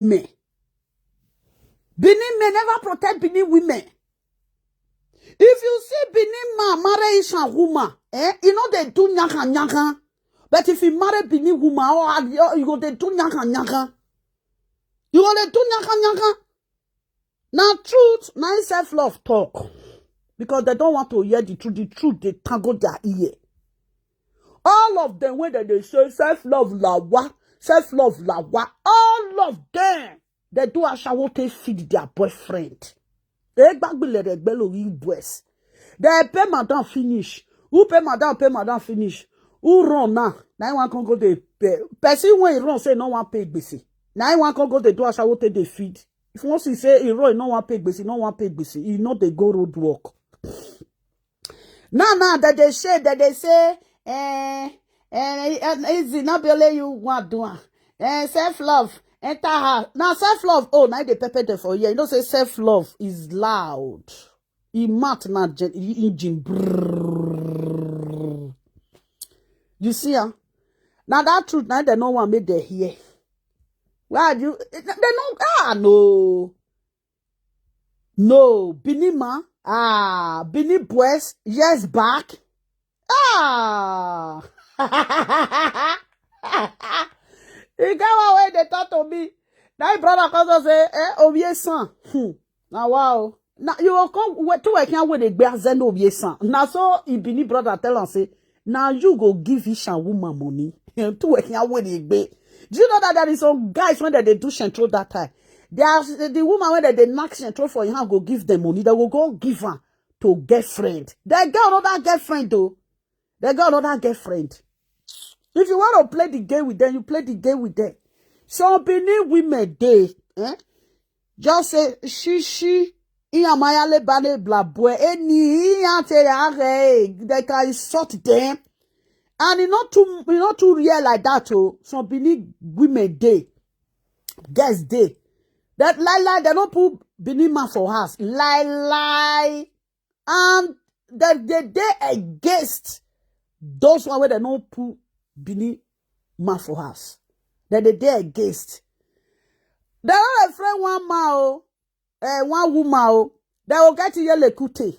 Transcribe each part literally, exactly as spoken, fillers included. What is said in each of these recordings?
men. Benin men never protect Benin women. If you see Benin man marry Asian woman, eh, e no dey do nyakan nyakan. But if you marry Benin woman, oh, ah, you, you go dey do nyakan nyakan. You go dey do nyakan nyakan. Na truth, na im self love talk. Because they don't want to hear the truth. The truth dey tangle their ear. All of them, when they, they say self love lawa, self love lawa, all of them, they do ashawo take feed their boyfriend. They gbagbilere gbelo we boys. They pay madam finish. Who pay madam, pay madam finish. Who run now? Now you want come go dey pay. Person when he run say no one pay gbese. Now you want come go dey do ashawo take dey feed. If once he say he run, no one pay gbese, no one pay gbese. He no dey go road work. Now, now that they say, that they say, eh, eh, eh, easy, not be only you want do am. Eh, self love, enter her. Now, self love, oh, now they pepper them for here. You know, say self love is loud. E mouth na gen-, e engine. Brrrr. You see, ah? Now that truth, now they no one make they hear. Why do you, they no, ah, no. No, Benin man, ah, Benin boys, years back. Ah! E get one way they talk to me. Now brother come to say, eh, Obie son. Hmm. Now wow. Now you will come with two I can't wait a bear zen Obie son. Now so he Benin brother tell and say, now you go give Ishan woman money. Two I can't wait a bear. Do you know that there is some guys when they, they do central that time? They are the woman when they, they knock central for your hand, go give them money. They will go give her to girlfriend. They get another girlfriend though. They got another girlfriend. If you want to play the game with them, you play the game with them. Some Benin women, they, eh? Just say, she, she, iyamayale bane blabwe, any, iyate yare, they can insult them. And it's not too, it's not too real like that, oh. Some Benin women, they, girls, they. That lie, lie, they don't put Benin man for us. Lie, lie. And that they, they against those one where they no put Benin man for house. That they, they against. They don't friend one man, oh, eh, one woman, oh. They will get yelekute.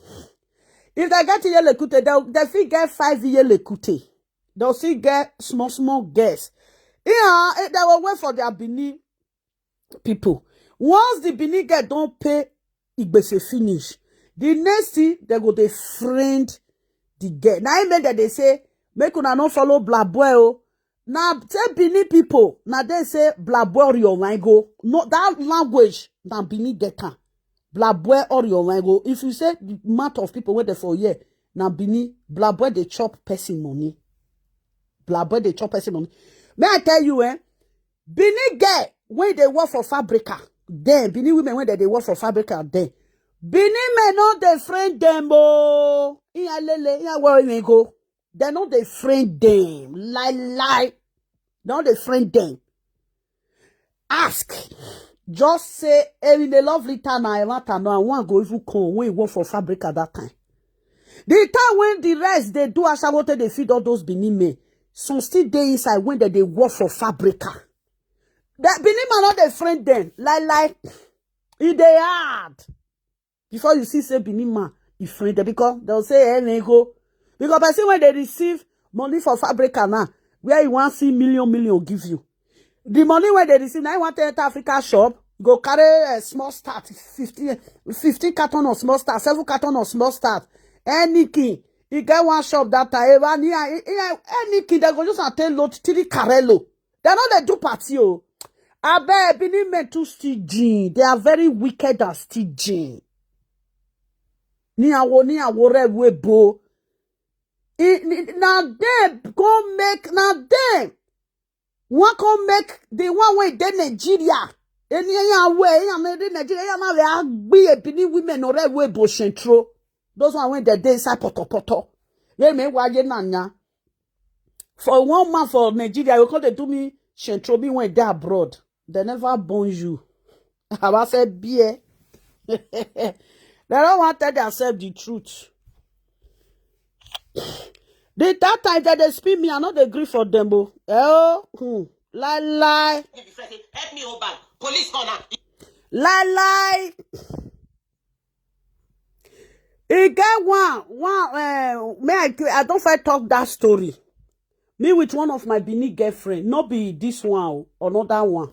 If they get yelekute, they, they fit get five yelekute. They'll still get small, small girls. Yeah, eh, they will wait for their Benin people. Once the Benin girl don't pay Igbese finish, the next thing, they go they friend the girl. Now I mean that they say, make una no follow Blabwe, oh. Now say Benin people, now they say Blabwe or your go. No, that language, now Benin get am. Blabwe or your go. If you say the amount of people where they for here, now Benin, Blabwe they chop person money. Blabwe they chop person money. May I tell you, eh? Benin girl, when they work for Fabrica, then Benin women, when they, they work for Fabrica, then Benin men no they friend them, oh. Iya lele, iya where we go. They no they friend them. Lie, lie. No they friend them. Ask. Just say, hey, in a lovely time, I want to know, I want go even come when he work for Fabrica that time. The time when the rest they do ashawo take they feed all those Benin men. Some still dey inside when they, they work for Fabrica. That Benin man not they friend them. Like, like, e dey hard. Before you see say Benin man, e friend them because they'll say, hey, may go. Because person when they receive money for Fabrica now, where you want see million, million give you. The money when they receive, now you want to enter Africa shop, go carry a small start, fifteen, fifteen carton of small start, seven carton of small start, anything. You get one shop that time, ever near, anything, they go just and take load three carello. They no dey do party, oh. Abeg, Benin men too stingy. They are very wicked and stingy. Ni awo, ni awo re we bo. I, ni, na dem go make, na dem. One come make the one wey dey Nigeria. Any, any awo, any awo dey Nigeria, any awo, we agbi a Benin women or we bo central. Those one when they dey inside poto poto. Ye me wa ye na nya. For one man for Nigeria, you come dey do me central, me when they abroad. They never born you. I was said beer. They don't want to tell themselves the truth. The that time that they spin me, I no dey gree for them, oh. Eh, oh, hmm. Lie, lie. Help me hold bag. Police come now. Lie, lie. E get one, one, uh, may I, I don't find talk that story. Me with one of my Benin girlfriend, not be this one, o, another one.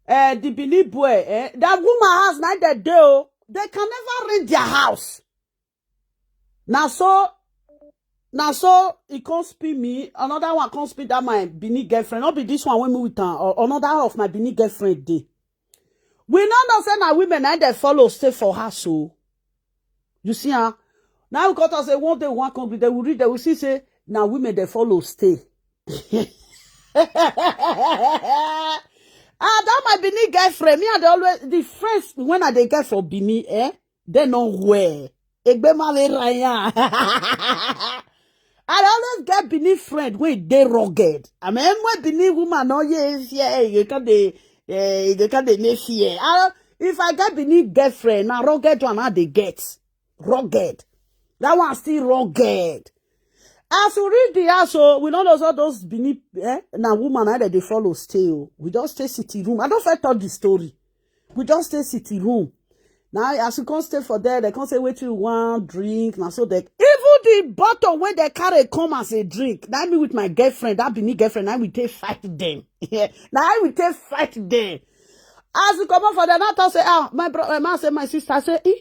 Uh, the Benin boy, eh, that woman has night that day, o. They can never rent their house. Now so, now so he can't spin me. Another one can't spin that my Benin girlfriend. Not be this one when me with her, or another of my Benin girlfriend day. We no know say na women na dey follow stay for house o. You see, huh? Now we got us say one day one come they will read, they will see say na women they follow stay. Ah, that my Benin girlfriend. Me and always the friends when I dey get for Benin, eh? They no wear. Egbe ma le raya. I always get Benin friend wey dey rugged. I mean, when Benin woman no ye fear, you can dey, eh, you can dey make fear. I, if I get Benin girlfriend, na rugged one I dey get. Rugged. That one still rugged. As we reach the house, so we don't know all those Benin, eh? Na woman I dey follow stay, o. We just stay city room. I don't first talk the story. We just stay city room. Now, as we can't stay for there, they can't say wait till one drink. Now, so they even the bottle where they carry come as a drink. Now me with my girlfriend, that Benin girlfriend, now we take fight them. Yeah, now we take fight them. As we come up for the night, I say, ah, my brother, my man say, my sister, I say, eh?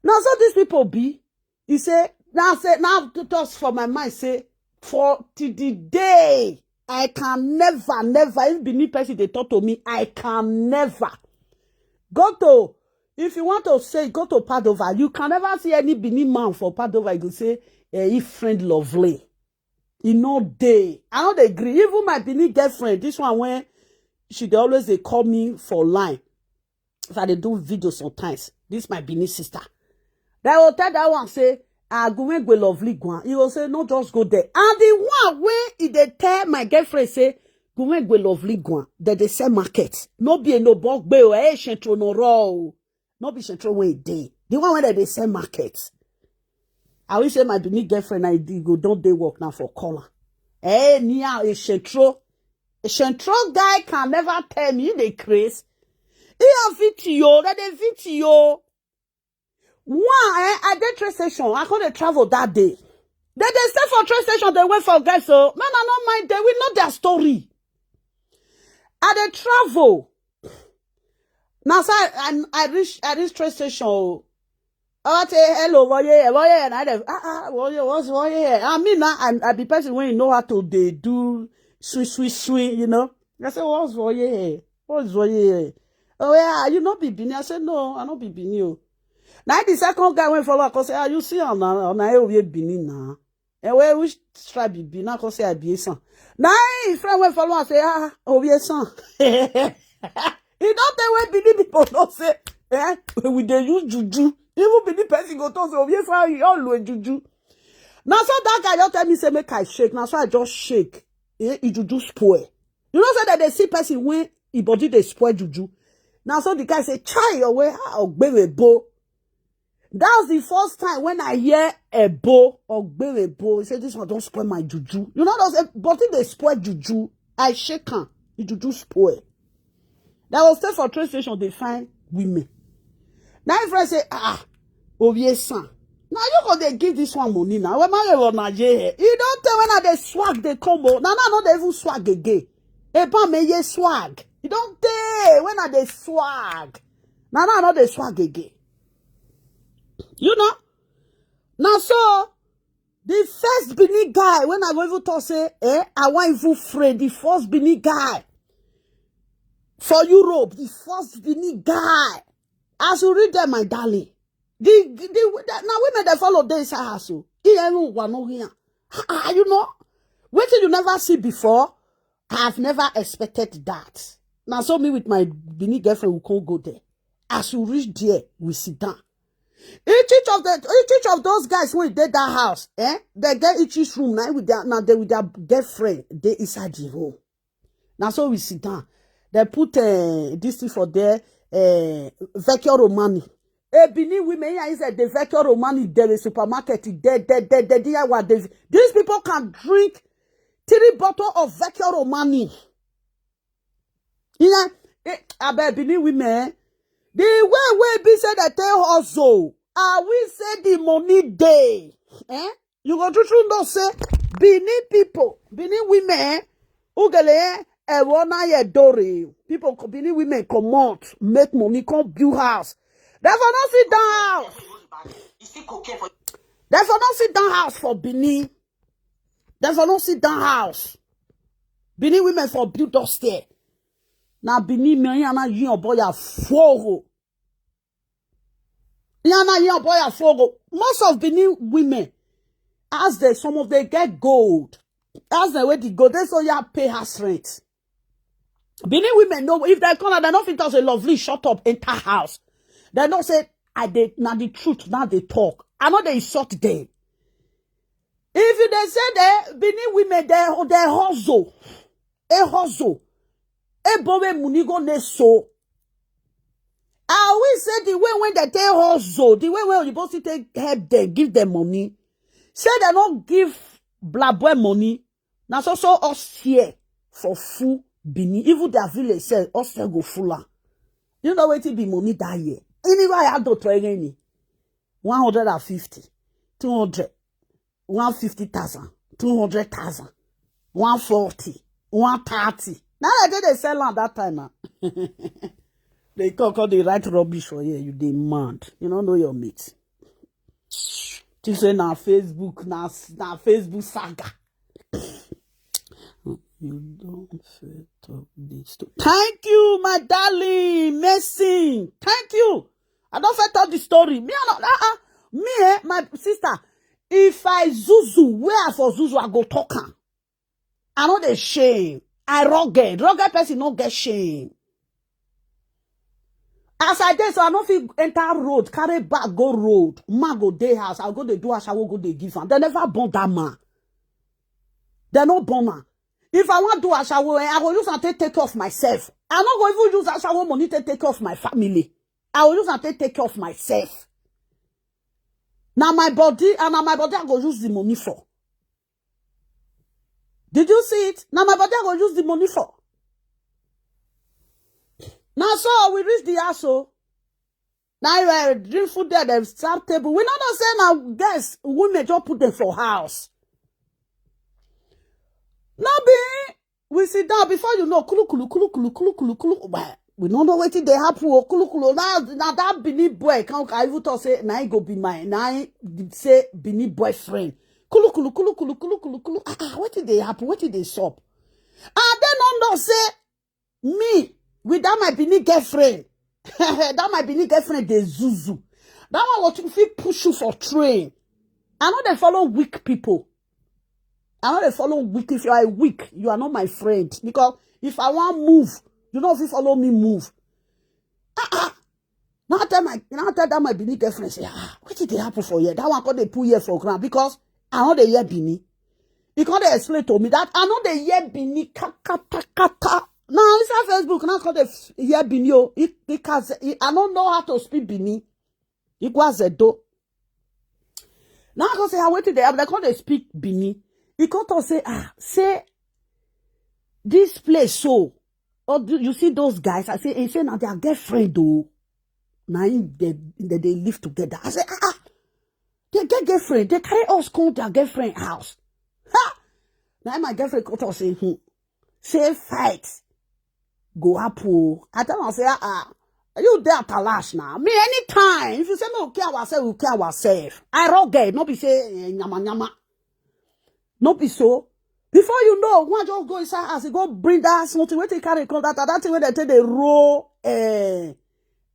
Now, so these people be. He say, now say, now to toss for my mind, say, for till the day, I can never, never, if Benin person they talk to me, I can never. Go to, if you want to say, go to Padova, you can never see any Benin man for Padova. You go say, eh, if friend lovely. E no dey. I no dey agree. Even my Benin girlfriend, this one when she dey always dey call me for line. If I dey do video sometimes, this my Benin sister. They will tell that one say, ah, Gumegbe lovely gwan. He will say, no, just go there. And the one where he dey tell my girlfriend say, Gumegbe lovely gwan, that they sell market. No be a no bog be o, eh, shentro no raw. No be shentro when e dey. The one where they sell market. I will say my Benin girlfriend, I dey go, don't they work now for color. Eh, near a shentro. A shentro guy can never tell me they craze. He a V T O, that they V T O. One, eh, I dey train station. I can't travel that day. They, they stay for train station, they wait for guys, so man, I no mind, they will know their story. I dey travel. Now, so I, I, I reach, I reach train station, o. I say, hello, voye, voye, and I dey, ah, ah, voye, what's voye? I mean, I, I, I be person when you know how to dey do swing, swing, swing, you know. I say, what's voye? What's voye? Oh, yeah, you not be Benin? I said, no, I not be Benin, o. Now, the second guy went follow, I say, ah, you see, on, on, on, Benin now. And where which tribe you be? Now, I say, I be a son. Now, his friend went follow and say, ah, oh, be a son. He don't tell where Benin people don't say, eh? We dey use juju. Even Benin person go talk say, oh, yes, sir, he all juju. Now, so that guy just tell me, say, make I shake. Now, so I just shake. Eh, he juju spoil. You know, say that they see person when he body they spoil juju. Now, so the guy say, chai your way, ah, Ogbere bo. That's the first time when I hear a bo, Ogbere bo. He said, this one don't spoil my juju. You know, those, eh, body they spoil juju. I shake him. The juju spoil. That was stay for train station, they find women. Now, if I say, ah, Ovie son. Now, you go they give this one money now. When my on a ye, you don't tell when I they swag they come, o. Now, now, not even swag again. Epa me ye swag. You don't tell when I they swag. Now, now, not they swag again. You know? Now, so, the first Benin guy, when I go even talk say, eh, I want even friend, the first Benin guy for Europe, the first Benin guy. As you read them, my darling, the, the, the now women they follow they say, ah, so he ain't one no here. Ah, you know, wetin you never see before. I have never expected that. Now, so me with my Benin girlfriend, we can't go there. As you reach there, we sit down. Each, each of the each, each of those guys when they that house, eh? They get each, each room now with their now they with their girlfriend. They inside the room. Now, so we sit down. They put, uh, this thing for there, uh, Vecchio Romani. A Benin women here inside the Vecchio Romani, there is supermarket, there, there, there, there, there, what they, these people can drink three bottle of Vecchio Romani. You know, Eh, abeg, Benin women, eh? The way wey be say dem take hustle, I wish say the money dey. Eh? You go true true know say Benin people, Benin women, eh? Ugele, eh? Ewona ye dore. People, co- Benin women comot, make money, come build house. Dem for no sit down house. Dem for no sit down house for Benin. Dem for no sit down house. Benin women for build upstairs. Na Benin men yana yin oboya fogo. Yana yin oboya fogo. Most of Benin women, as they, some of them get gold. As they wear the gold, they so ya pay house rent. Benin women know if they come out, they don't fit us a lovely shut up, enter house. They don't say, "I did not the truth, now they talk." I know they insult them. If you dey say the Benin women, they they hustle, a hustle, a boy munigo ne so. I always say the way when they take hustle, the way when you both take help them, give them money. Say they don't give black boy money. Now so so us here for full Benin, even their village say us here go full am. You know what it be money that year? Anyway, I don't try any one hundred and fifty, two hundred, one fifty thousand, two hundred thousand, one forty, one thirty. Now I did they sell am that time. Ah. They come, come, they write rubbish for here. You demand. You don't know your mate. Think say na Facebook, na na Facebook saga. You don't fit talk this story. Thank you, my darling, Mason. Thank you. I don't fit talk the story. Me, I don't. Uh, uh, me, eh, my sister. If I zuzu, where I for zuzu, I go talk am. I no dey shame. I rugged. Rugged person no get shame. As I dey so, I no fit enter road, carry bag go road. Man go dey house, I go dey do ashawo, go dey give am. They never born that man. They no born am. If I wan do ashawo, eh, I go use am take take care of myself. I no go even use ashawo money take take care of my family. I go use am take take care of myself. Na my body, and na my body I go use the money for. Did you see it? Na my body I go use the money for. Now so we reach the house. Oh. Now you are drink food there, they serve table. We no know say now guests, women just put them for house. No be we sit down before you know, kulu kulu kulu kulu kulu kulu kulu. Well, we no know wetin dey happen. Oh, kulu kulu. Now, now that Benin boy come, I even talk say na he go be my, na he say Benin boyfriend. Kulu kulu kulu kulu kulu kulu kulu. Ah, ah, wetin dey happen? Wetin dey sup? And they no know say me with that my Benin girlfriend. That my Benin girlfriend dey zuzu. That one go fit push you for train. I no dey follow weak people. I no dey follow weak. If you are weak, you are not my friend. Because if I wan move, you no fit follow me move. Ah ah. Now tell my now tell that my Benin girlfriend say, "Ah, wetin dey happen for here?" That one come dey put here for ground because I no dey hear Benin. He come dey explain to me that I no dey hear Benin kakatakata. Now inside Facebook now come dey f- hear Benin. Oh, he, he can say, he, I no know how to speak Benin. Igwazedo. Now I go say, "Ah, wetin dey happen?" They come dey speak Benin. He come talk say, "Ah, say this place so. Oh, do you see those guys?" I say, "He say na their girlfriend though. Na him they, they, they live together." I say, "Ah, ah, they get girlfriend. They carry us come their girlfriend house." Ha! Now my girlfriend come talk say, hmm, say fight go happen. Oh. I tell her say, "Ah, ah, you dey at large now. Me anytime if you say no kill ourselves, we kill ourselves." I rugged, no be say eh, nyama nyama. No be so. Before you know, one just go inside as he go bring that something. Wetin carry come that that thing wey they take dey roll. Eh,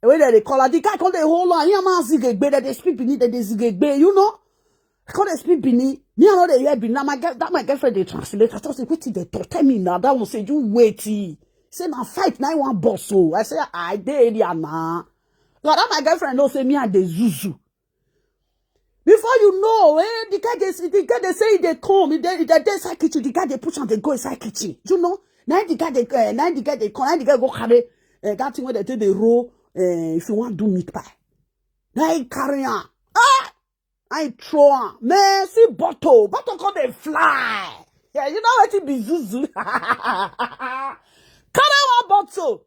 wey they dey call her. The guy come dey hold on. Him man zigegbe. They dey speak Benin. They dey zigegbe. You know. I come dey speak Benin. Me I no dey hear Benin. Na my girl, that my girlfriend dey translate. I talk say wetin they talk. Tell me now. That one say you wait. Say na fight na one boss. So I say I dey area na. But that my girlfriend know say me I dey zuzu. Before you know, eh, the guy dey the guy dey say he dey come, he dey he dey dey inside kitchen, the guy dey push am dey go inside kitchen. You know, na the guy dey uh, na the guy dey come, na the guy go carry uh, that thing wey they take dey roll. Uh, if you wan do meat pie, na he carry am. Ah, I throw am. Man, see bottle, bottle come dey fly. Yeah, you know wetin be zuzu. Carry one bottle.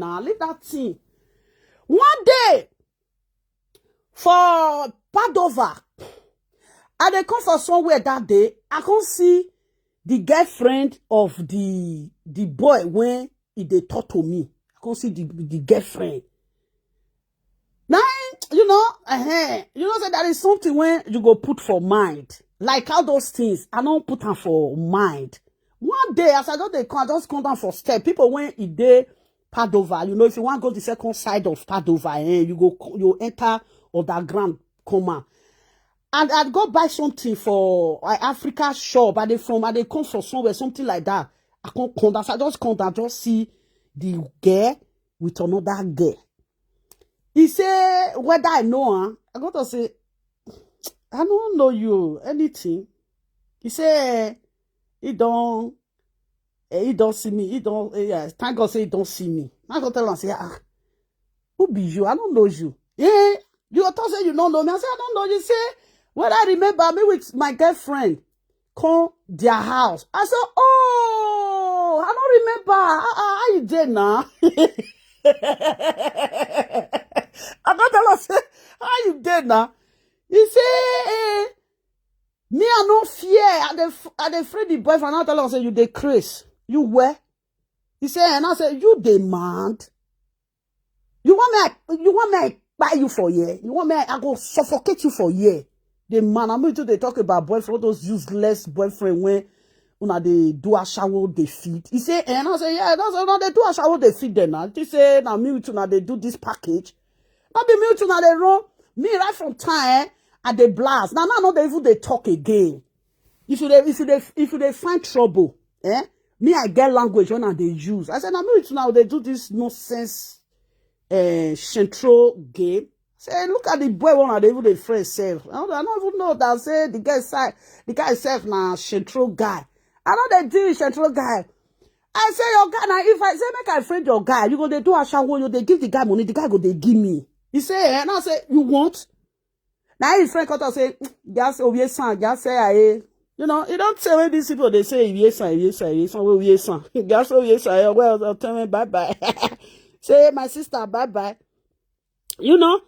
now. Leave that thing. One day, for Padova, I dey come for somewhere that day. I come see the girlfriend of the the boy when he dey talk to me. I come see the, the girlfriend. Now, you know, uh you know, say there is something when you go put for mind. Like all those things, I don't put them for mind. One day, as I don't dey come, I just come down for step. People when e dey Padova, you know, if you want go the second side of Padova, eh, you go co- you enter underground, come out. And I go buy something for uh, Africa shop. I dey from, I dey come from somewhere, something like that. I come come down, so I just come down, just see the girl with another girl. He say whether I know her. I go to say, I don't know you anything. He say he don't, eh, he don't see me. He don't. Eh, yeah, thank God say he don't see me. I go tell him say, ah, who be you? I don't know you. Yeah, you talk say you don't know me. I say I don't know you. Say, well, I remember me with my girlfriend come their house. I say, oh, I don't remember. How, how, how you dey now? I don't tell her say, how you dey now? He say, eh, me I no fear. I dey f- I dey afraid the boyfriend. I tell her say you dey craze. You where? He say, and I say you dey mad. You want me? I- You want me? I buy you for here. You want me? I go suffocate you for here. The man, I'm going to they talk about boyfriend, those useless boyfriend when una dey do ashawo dey feed. He say, and I say, yeah, that's una dey do ashawo dey feed them now. He say, now me with una dey do this package. Not be me with una dey run. Me, right from time, eh, I dey blast. Now, now, no dey even dey talk again. If you dey, if you dey, if you dey find trouble, eh? Me, I get language when I dey use. I say, "Na me with una dey do this nonsense, eh, shentro game." Say, "Look at the boy, one of the, even the friend sef. I don't, I don't even know that." Say the guy sef, the guy sef na shentro guy. I know they deal with shentro guy. I say, "Your guy, now if I say make I friend your guy, you go dey do ashawo, you dey give the guy money, the guy go dey give me." He say, "Eh?" And I say, "You want?" Now his friend come talk say, "Just obey son, just say I." You know, he don't say when these people they say, "Yes, sir, yes, sir, yes, sir, yes, sir." Just say, "Yes, sir, well, I'll tell me bye bye." Say, "My sister, bye bye." You know,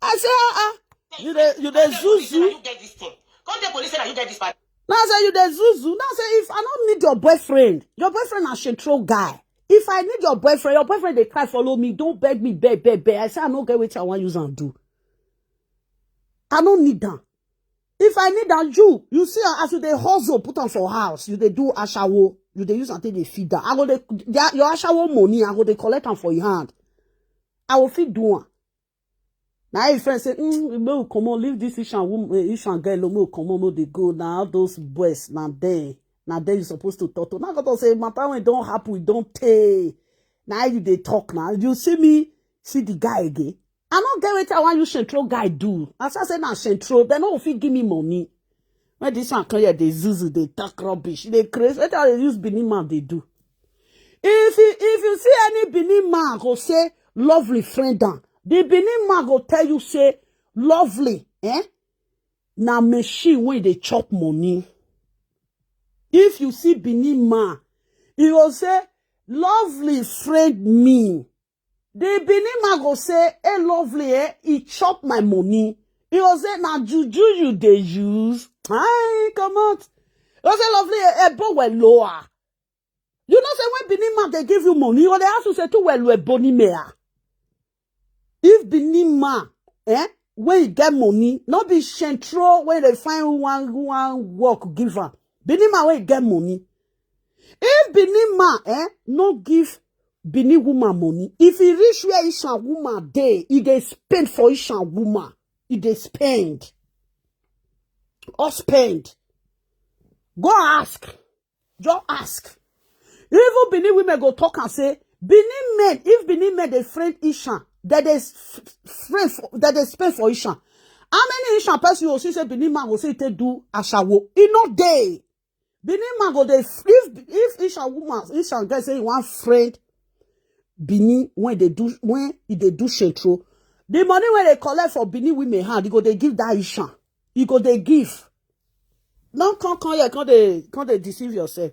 I say, "Ah, ah, you dey, you dey zuzu." You get this thing. Come tell police say na you get this bad. Now I say, "You dey zuzu." Now I say, "If I don't need your boyfriend, your boyfriend na shentro guy. If I need your boyfriend, your boyfriend dey cry follow me, don't beg me, beg, beg, beg." I say, "I no get wetin I wan use am do. I no need am. If I need am, you, you see am as you dey hustle, put am for house, you dey do ashawo, you dey use am take dey feed am. I go dey, their, your ashawo money, I go dey collect am for your hand. I go fit do am." Now his friend say, "Mm, make we comot, leave this Ishan woman, eh, Ishan girl alone, make we comot, make they go. Now all those boys, now there, now there you supposed to talk to." Now God say, "Matter when don't happen, we don't pay." Now you dey talk now. You see me, see the guy again. I no get wetin I wan use shentro guy do. As I say na shentro, they no fit give me money. When this one come here, they zuzu, they talk rubbish, they crazy. Wetin I dey use Benin man they do? If you, if you see any Benin man go say, "Lovely friend down," the Benin man go tell you say, "Lovely, eh? Na machine wey dey chop money." If you see Benin man, he go say, "Lovely friend me." The Benin man go say, "Hey, Lovely, eh? He chop my money." He go say, "Na juju you dey use." Aye, come out. He go say, "Lovely, eh, eh, but well lower." You know say when Benin man dey give you money, you dey ask you say, "Too well, well, boni mea." If Benin man, eh, when he get money, no be shentro when they find who wan, who wan work give am. Benin man when he get money. If Benin man, eh, no give Benin woman money, if he reach where Ishan woman dey, he dey spend for Ishan woman. He dey spend. Or spend. Go ask. Just ask. Even Benin women go talk and say, Benin men, if Benin men dey friend Ishan, that they s-, f-, friend for, that they spend for Ishan. How many Ishan person you see say Benin man go say they do ashawo? E no dey. Benin man go dey f-, if, if Ishan woman, Ishan guy say he wan friend Benin when they do, when he dey do shentro, the money when they collect for Benin women hand, he go dey give that Ishan. He go dey give. Don't come, come here, come dey, come dey deceive yourself.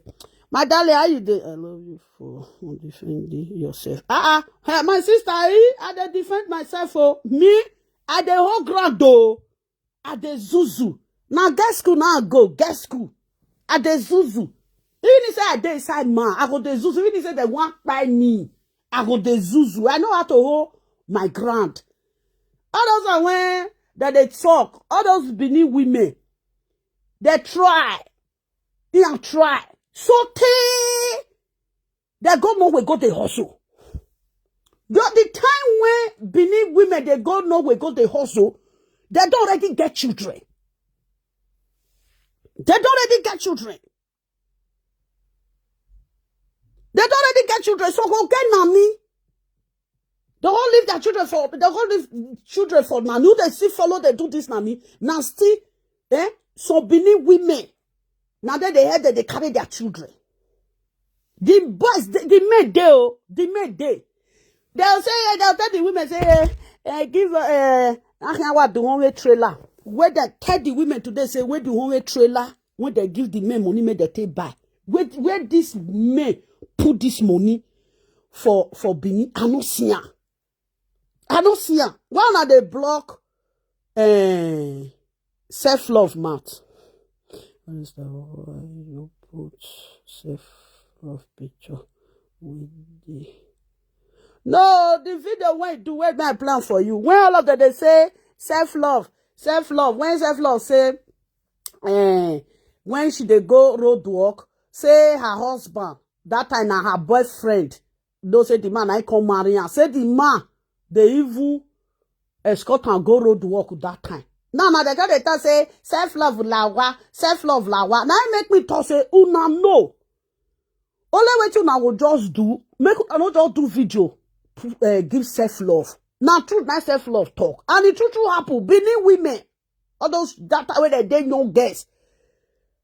My darling, how you dey? I love you for defending yourself. Ah, ah, hey, my sister, eh? I dey defend myself. Oh, me, I dey hold ground though. I dey zuzu. Now get school, now I go get school. I dey zuzu. Even if say I dey inside man, I go dey zuzu. Even if say they want buy me, I go dey zuzu. I know how to hold my ground. All those are when that they talk. All those Benin women, they try. They are try. So tey, they go no way, go dey hustle. The, the time when Benin women, they go no way, go dey hustle, they don't already get children. They don't already get children. They don't already get children. So go get nanny. They go leave their children for, they go leave children for nanny. They still follow, they do this nanny. Now still, eh? So Benin women, now they, they head that they carry their children. The boys, the, the men dey, oh, the men dey. They'll say, eh, they'll tell the women, say, eh, eh, give, eh, Ahiawa the one way trailer. Where they tell the women today, say, where the one way trailer, when they give the men money, make they take buy. Where, where this men put this money for, for Benin? I no see am. I no see am. Why una dey block, eh, self-love mouth? What is the why you put self-love picture with the, no, the video when do, where my plan for you? When all of them, they say self-love, self-love. When self-love say, eh, when she dey go road work, say her husband, that time na her boyfriend, no say the man I come marry am. Say the man, they even escort am go road work that time. Now, now they just dey talk say self love lawa, self love lawa. Now it make me talk say una know. Only wetin una go just do, make una no just do video, uh, give self love. Now, true, na self love talk, and the true, true happen. Benin women, all those that time wey they dey young girls,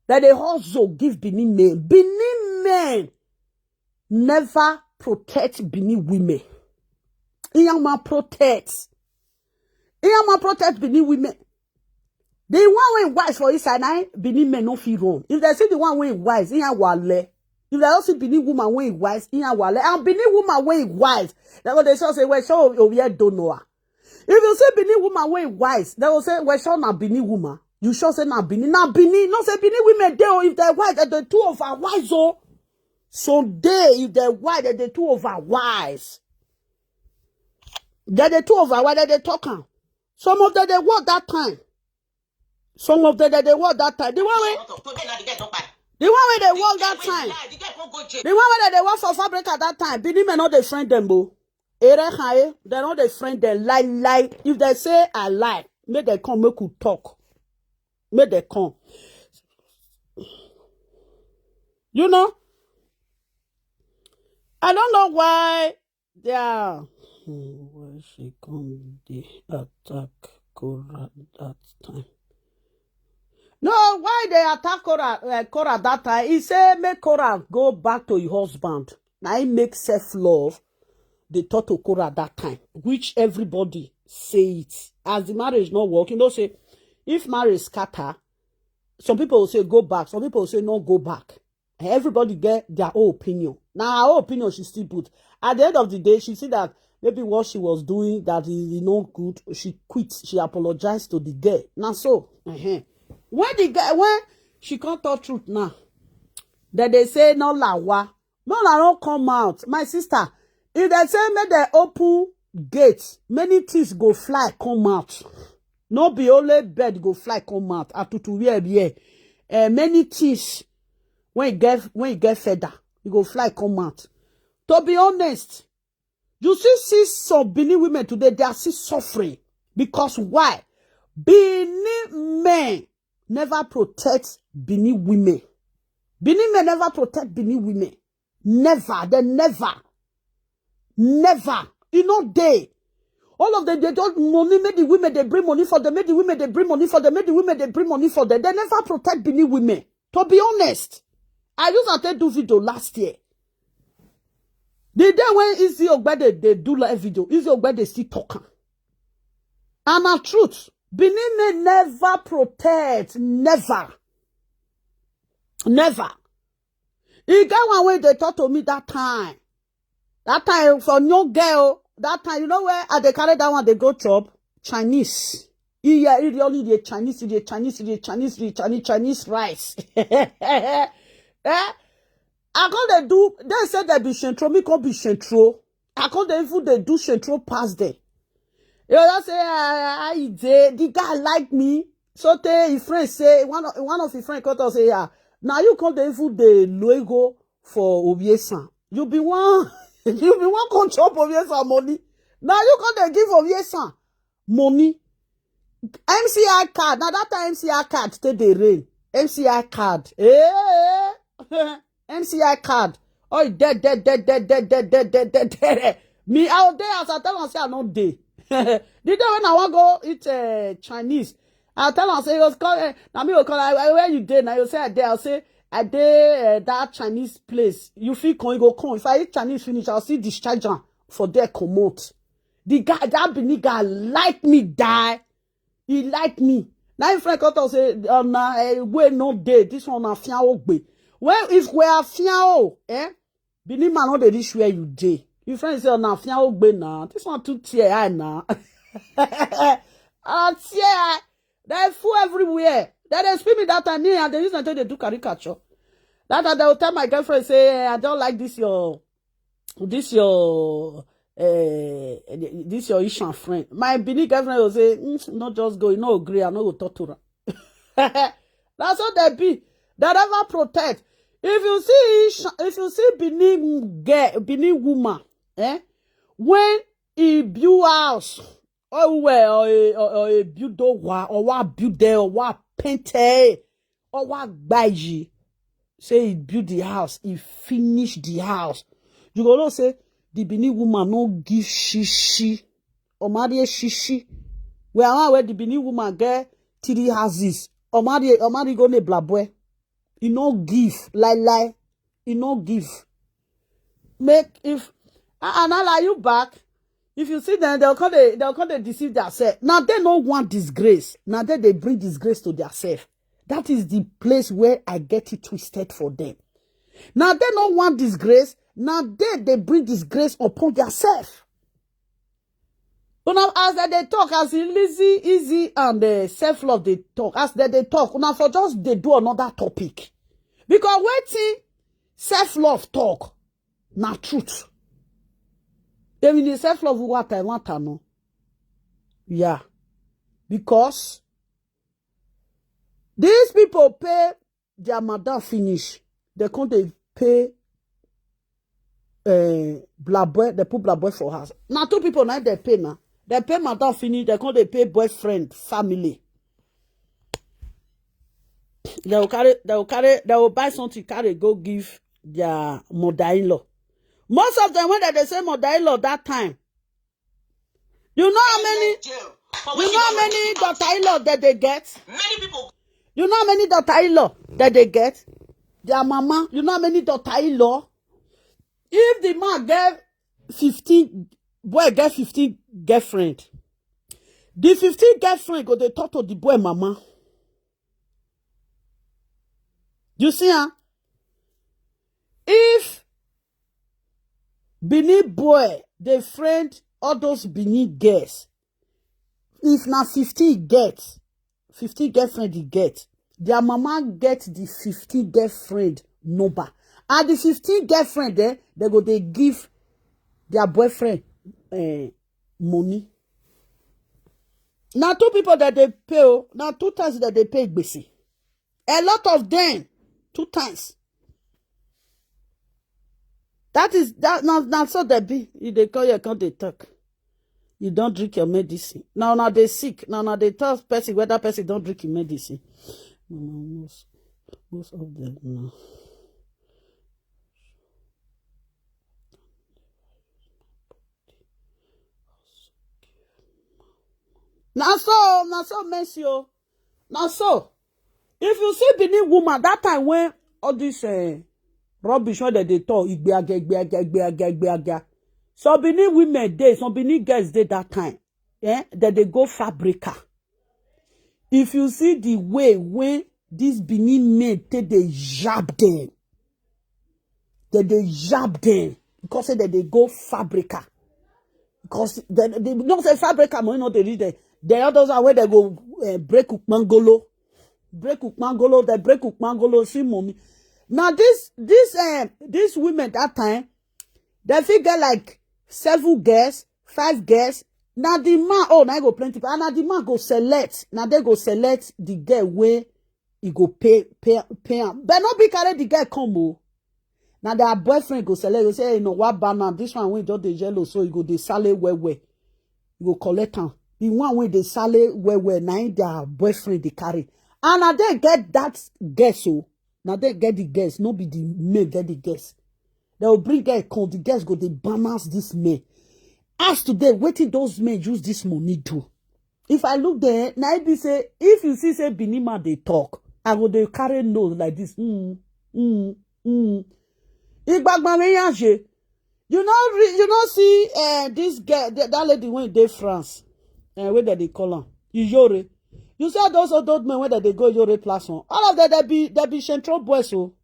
that they hustle give Benin men. Benin men never protect Benin women. Iyama protect. Iyama protect Benin women. The one wey wise for inside, na im Benin men no fit run. If they see the one wey wise, Iya wale. If they don't see Benin woman wey wise, Iya wale. And Benin woman wey wise, they go dey sure say, "Well, sure, oh, yeah, don't know her." If you see Benin woman wey wise, they go say, "Well, sure, na Benin woman." You sure say na Benin? Na Benin. No say Benin women dey, oh, if they wise, they dey too overwise, oh. Some day, if they wise, they dey too overwise. They dey too overwise, they dey talk am. Some of them dey work that time. Some of them dey dey work that time. The one wey, the one wey dey work that time. The one wey dey dey work for fabric at that time, Benin men no dey friend them, oh. Ere kan, eh? They no dey friend them. Lie, lie. If they say I lie, make they come, make we talk. Make they come. You know, I don't know why they are. Hmm, why she come dey attack Cora that time? No, why they attack Cora, uh, Cora that time? He say make Cora go back to his husband. Now he make self love. They talk to Cora that time, which everybody say it. As the marriage not work, you know, say if marriage scatter, some people will say go back, some people will say no go back. Everybody get their own opinion. Now her own opinion she still put. At the end of the day, she see that maybe what she was doing that is, is not good. She quit. She apologized to the girl. Now so, uh-huh. When the girl, when she can't talk truth now, then they say no lawa. No, I don't come out. My sister, if they say make they open gate, many things go fly come out. No be only bed go fly come out. Atutu where be here. Eh, many things when you get, when you get feather, you go fly come out. To be honest, you see, see some Benin women today, they are still suffering. Because why? Benin men never protect Benin women. Benin men never protect Benin women. Never. They never. Never. You know they. All of them, they don't money, make the women they bring money for them, make the women they bring money for them, make the women they bring money for them. They never protect Benin women. To be honest, I used to take do video last year. The day when Izzy Ogbede they do live video, Izzy Ogbede still talk am. And na truth, Benin men never protect, never, never. E get one wey dey talk to me that time. That time for no girl. That time, you know where I dey carry that one dey go chop? Chinese. Iya, e dey only the Chinese, the Chinese, the Chinese, the Chinese, Chinese rice. Eh? I come dey do, they say they be shentro, me come be shentro. I come dey even dey do shentro pass them. You know say, ah, ah, ah, e dey, the guy like me. So tey his friend say, one of, one of his friend come talk say, "Yeah, now you come dey even dey loego for Obiesan. You be one, you be one come chop Obiesan money. Now you come dey give Obiesan money." M C I card. Now that time M C I card take dey reign. M C I card. Eh? M C I card. Oh, dead, dead, dead, dead, dead, dead, dead, dead, dead, dead. Me out there as I tell am say I no dey. The day when I wan go eat, uh, Chinese, I tell am say, "You go call, eh, na me go call, I, I, where you dey?" Now you say I dey. I say I dey, uh, that Chinese place. You fit come, you go come. If I eat Chinese finish, I'll see discharge am for there comot. The guy, that Benin guy like me die. He like me. Now him friend come talk say, "Oh, na, eh, wey no dey. This one na fian ogbe." Well, if we are fian o, eh? Benin man no dey reach where you dey. Your friend say, "Oh, na fian ogbe na. This one too tear eye na." Ah, tear eye. They full everywhere. Then they spin me that time. Me, and they use am take dey do caricature. That time they will tell my girlfriend say, "Eh, I don't like this your, this your, eh, this your Ishan friend." My Benin girlfriend will say, "Mm, no, just go. You no agree. I no go talk to her." That's what they be. They never protect. If you see Ishan, if you see Benin girl, Benin woman, eh, when he build house, Owe, or a, or, or a build, or wa, or wa build there, or wa paint, eh, or wa gbaji. Say he build the house, he finish the house. You go know say the Benin woman no give shishi. Omari shishi. Where am I where the Benin woman get three houses? Omari, Omari go ne blabwe. He no give, lie lie. He no give. Make if, ah, ah, now are you back? If you see them, they'll come, they, they'll come, they deceive themselves. Now they no want disgrace. Now they, they bring disgrace to themselves. That is the place where I get it twisted for them. Now they no want disgrace. Now they, they bring disgrace upon themselves. Una as dem dey talk, as Lizzy, Easy, and uh, self love dey talk, as dem dey talk, una for just dey do another topic, because wetin self love talk na truth. Èmi ni self love wa ta wa ta no, yeah, because these people pay their madam finish, they come dey pay uh, blabwe, they put blabwe for house. Now two people now they pay now. They pay madam finish, they come they pay boyfriend, family. They will carry, they will carry, they will buy something, carry go give their mother-in-law. Most of them when they, they say mother-in-law that time, you know how many, you know how many daughter-in-law that they get? Many people. You know how many daughter-in-law that they get? Their mama, you know how many daughter-in-law? If the man get fifteen, boy get fifteen girlfriend, the fifteen girlfriend go they talk to the boy mama. You see, huh? If Benin boy, they friend all those Benin girls, if na fifteen get, fifteen girlfriend he get, their mama get the fifteen girlfriend number. And the fifteen girlfriend there, they go they give their boyfriend uh, money. Now two people that they pay, oh, now two times that they pay gbese. A lot of them, two times. That is that now. Now so they be. If they call you, can't they talk? You don't drink your medicine. Now now they sick. Now now they tell person whether person don't drink your medicine. Most, most of them now. Now so now so mess you. Now so if you see Benin woman that time when all this uh, rubbish when they, they talk, igbeaga, igbeaga, igbeaga, igbeaga. Some Benin women dey, some Benin girls dey that time. Eh? That they go fabrica. If you see the way when these Benin men take they jab them, that they jab them because say that they go fabrica. Because they, they don't say fabrica money not they read them. The others are where they go uh, break ukmangolo, break ukmangolo, they break ukmangolo, see mommy. Now this this uh, this women that time they figure like seven girls, five girls. Now the man, oh, now go plenty, and now the man go select. Now they go select the girl where he go pay pay pay am. But not be carry the girl come oh. Now their boyfriend go select. Go say, hey, no, what banana? This one we just the yellow, so he go the sale where where. You go collect am. The one wey dey sale well well na im their boyfriend dey carry. And na dem get that girls o. Na dem get the girls, no be the men get the girls. They will bring girl come, the girls go dey balance this men. As today, wetin those men use this money do? If I look there, na im be say if you see say Benin man dey talk, I go dey carry nose like this. Mm, mm, mm. Igbagbami yaje. You know, you know, see uh, this girl, that, that lady when they France, uh, where they call her Iyore. You see all those old, old men where they go Iyore platform. All of them they be they be central boys so.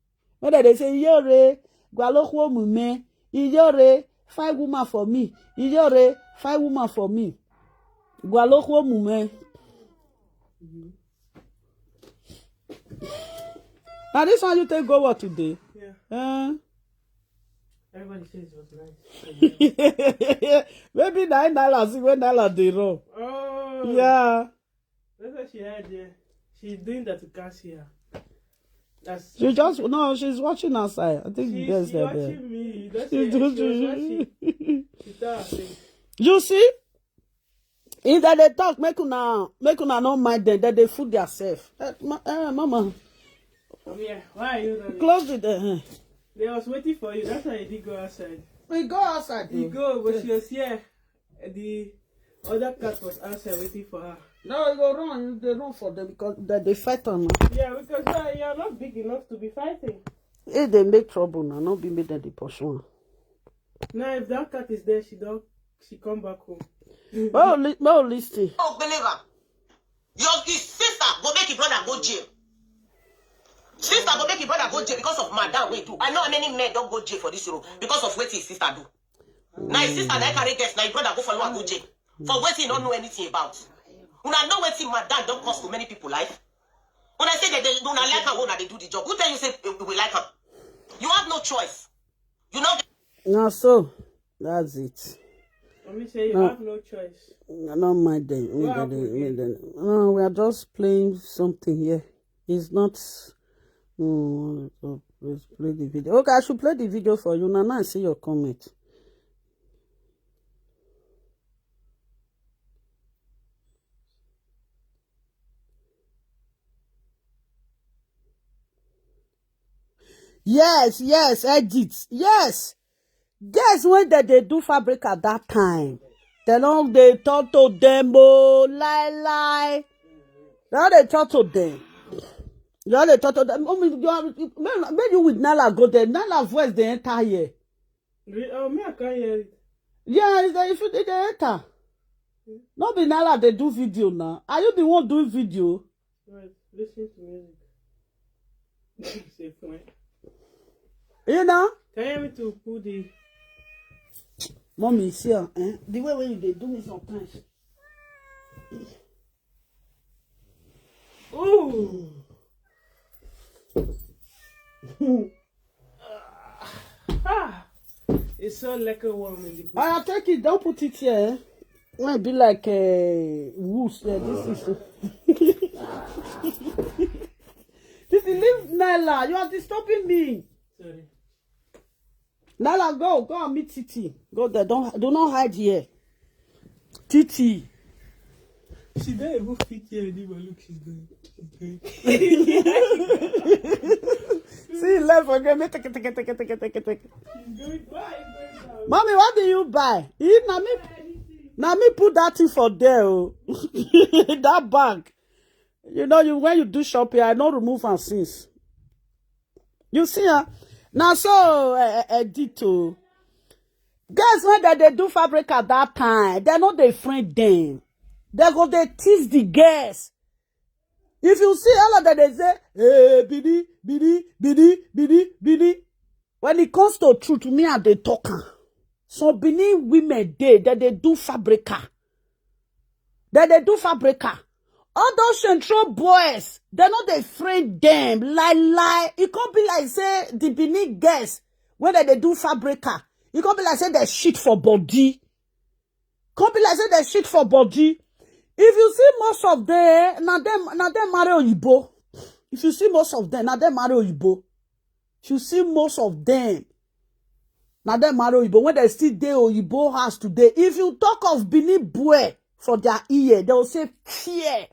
Whether they say Iyore, Gwalokwo Mume, Iyore, fine woman for me, Iyore, fine woman for me, Gwalokwo Mume. Now this one you take go what today? Yeah. Uh, Everybody says it was nice. Maybe nine dollars when dollar they run. Oh. Yeah. That's what she had there. She's doing that to Cassia. That's She just no, she's watching outside. I think she, there's she there. Watching me. That's she, she, she, she, she, she, she, she, You see? If dem dey talk, make una make una no mind dem. Dem dey fool theirself. Eh, ma, eh, mama, Come here. Why are you running? Close the door. Eh. They was waiting for you. That's why you did go outside. We go outside. You Oh. Go, but she was here. The other cat was outside waiting for her. No, you go run. You dey run for them because dem dey fight am. Yeah, because uh, you are not big enough to be fighting. If dem make trouble now, no be make dem dey pursue am. Now, if that cat is there, she don't. She come back home. Make we li- make we listen. Oh, believer. Your his sister go make his brother go jail. Sister go make his brother go jail because of madam wey do. I know how many men don go jail for this room because of wetin his sister do. Na his sister na carry guest, na his brother go follow am go jail for wetin he no know anything about. Una know wetin madam don cause to many people life. Una say that they una like am, una dey do the job. Who tell you say we like am? You have no choice. You know. Na so, that's it. Let me say you No. Have no choice. I don't mind them. What happened? No, we are just playing something here. It's not. No, let's play the video. Okay, I should play the video for you now. Now I see your comment. Yes, yes, edit. Yes. Guess when dem dey do fabric at that time. Dem no dey talk to them, oh, lie, lie. Dem no dey talk to them. Dem no dey talk to them. I mean, you are, make, make you with Nala go there. Nala voice dey enter here. Re- Oh, me, I can't hear it. Yeah, it's the, if you dey enter. No be Nala dey do video now. Are you the one doing video? Right. Listen to music. Say fine. You know? Can you hear me to put the Mommy, see, eh? The way when you dey do me sometimes. Ooh. Ah, it's so like a warm in the bush. I take it, don't put it here. Eh? When it be like uh, woos, yeah, this is. This is leave Nala. You are disturbing me. Sorry. Nala, go, go and meet Titi. Go there. Don't do not hide here. Titi. She don't even fit here anymore. Look, she's going. She's going. See, left again. Me take it, take it, take it, take it, take it, take it. She's going. Why are you going down? Mommy, what do you buy? If na me, na me put that thing for there. Oh. That bag. You know, you when you do shopping, I no remove am since. You see, huh? Now so uh, uh, edit. Oh. Guys, when they, they do fabric at that time, they no dey friend them. They go they tease the girls. If you see all of them, they say, "Hey, Bini, Bini, Bini, Bini, Bini." When it comes to truth, me and they talk am. Some Benin women dey that they do fabrica. That they do fabrica. All those central boys, they no dey friend them. Lie lie. It can't be like say the Benin girls when they, they do fabrica. It can't be like say they shit for body. Can't be like say they shit for body. If you see most of them, now them now them marry Oyibo. If you see most of them, now them marry Oyibo. If you see most of them, now them marry Oyibo. When they still dey Oyibo house today, if you talk of Benin boy for their ear, they will say fear.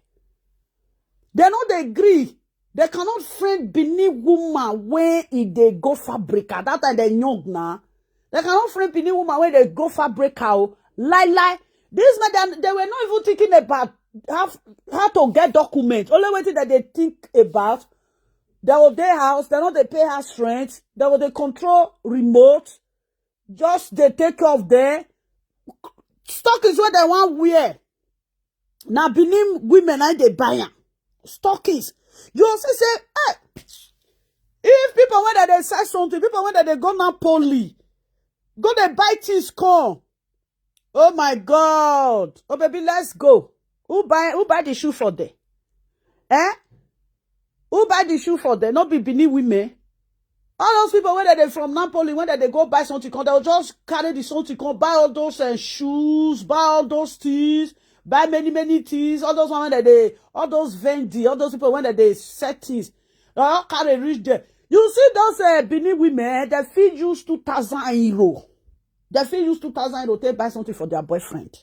They no dey agree. They cannot friend Benin woman when e dey go fabrica. That time they young now. They cannot friend Benin woman when they go fabrica. Oh. Lie lie. This man, they, they were not even thinking about how, how to get document. Only way that they think about, they will their house, they know they pay house rent, they will they control remote, just they take care of them. Stockings where they want wear. Now Benin women I they buy am. Stockings. You also say, hey, if people when that they sell something, people when that they go Napoli, go they buy things come. Oh my God. Oh baby, let's go. Who buy who buy the shoe for them? Eh? Who buy the shoe for them? Not be Benin women. All those people when they from Napoli, when they go buy something, come, they'll just carry the something, come buy all those uh, shoes, buy all those things, buy many many things. All those one that they, all those Vendi, all those people when that they set things, they all carry reach there. You see those uh, Benin women, they feel use two thousand euro. They feel use two thousand euro to buy something for their boyfriend.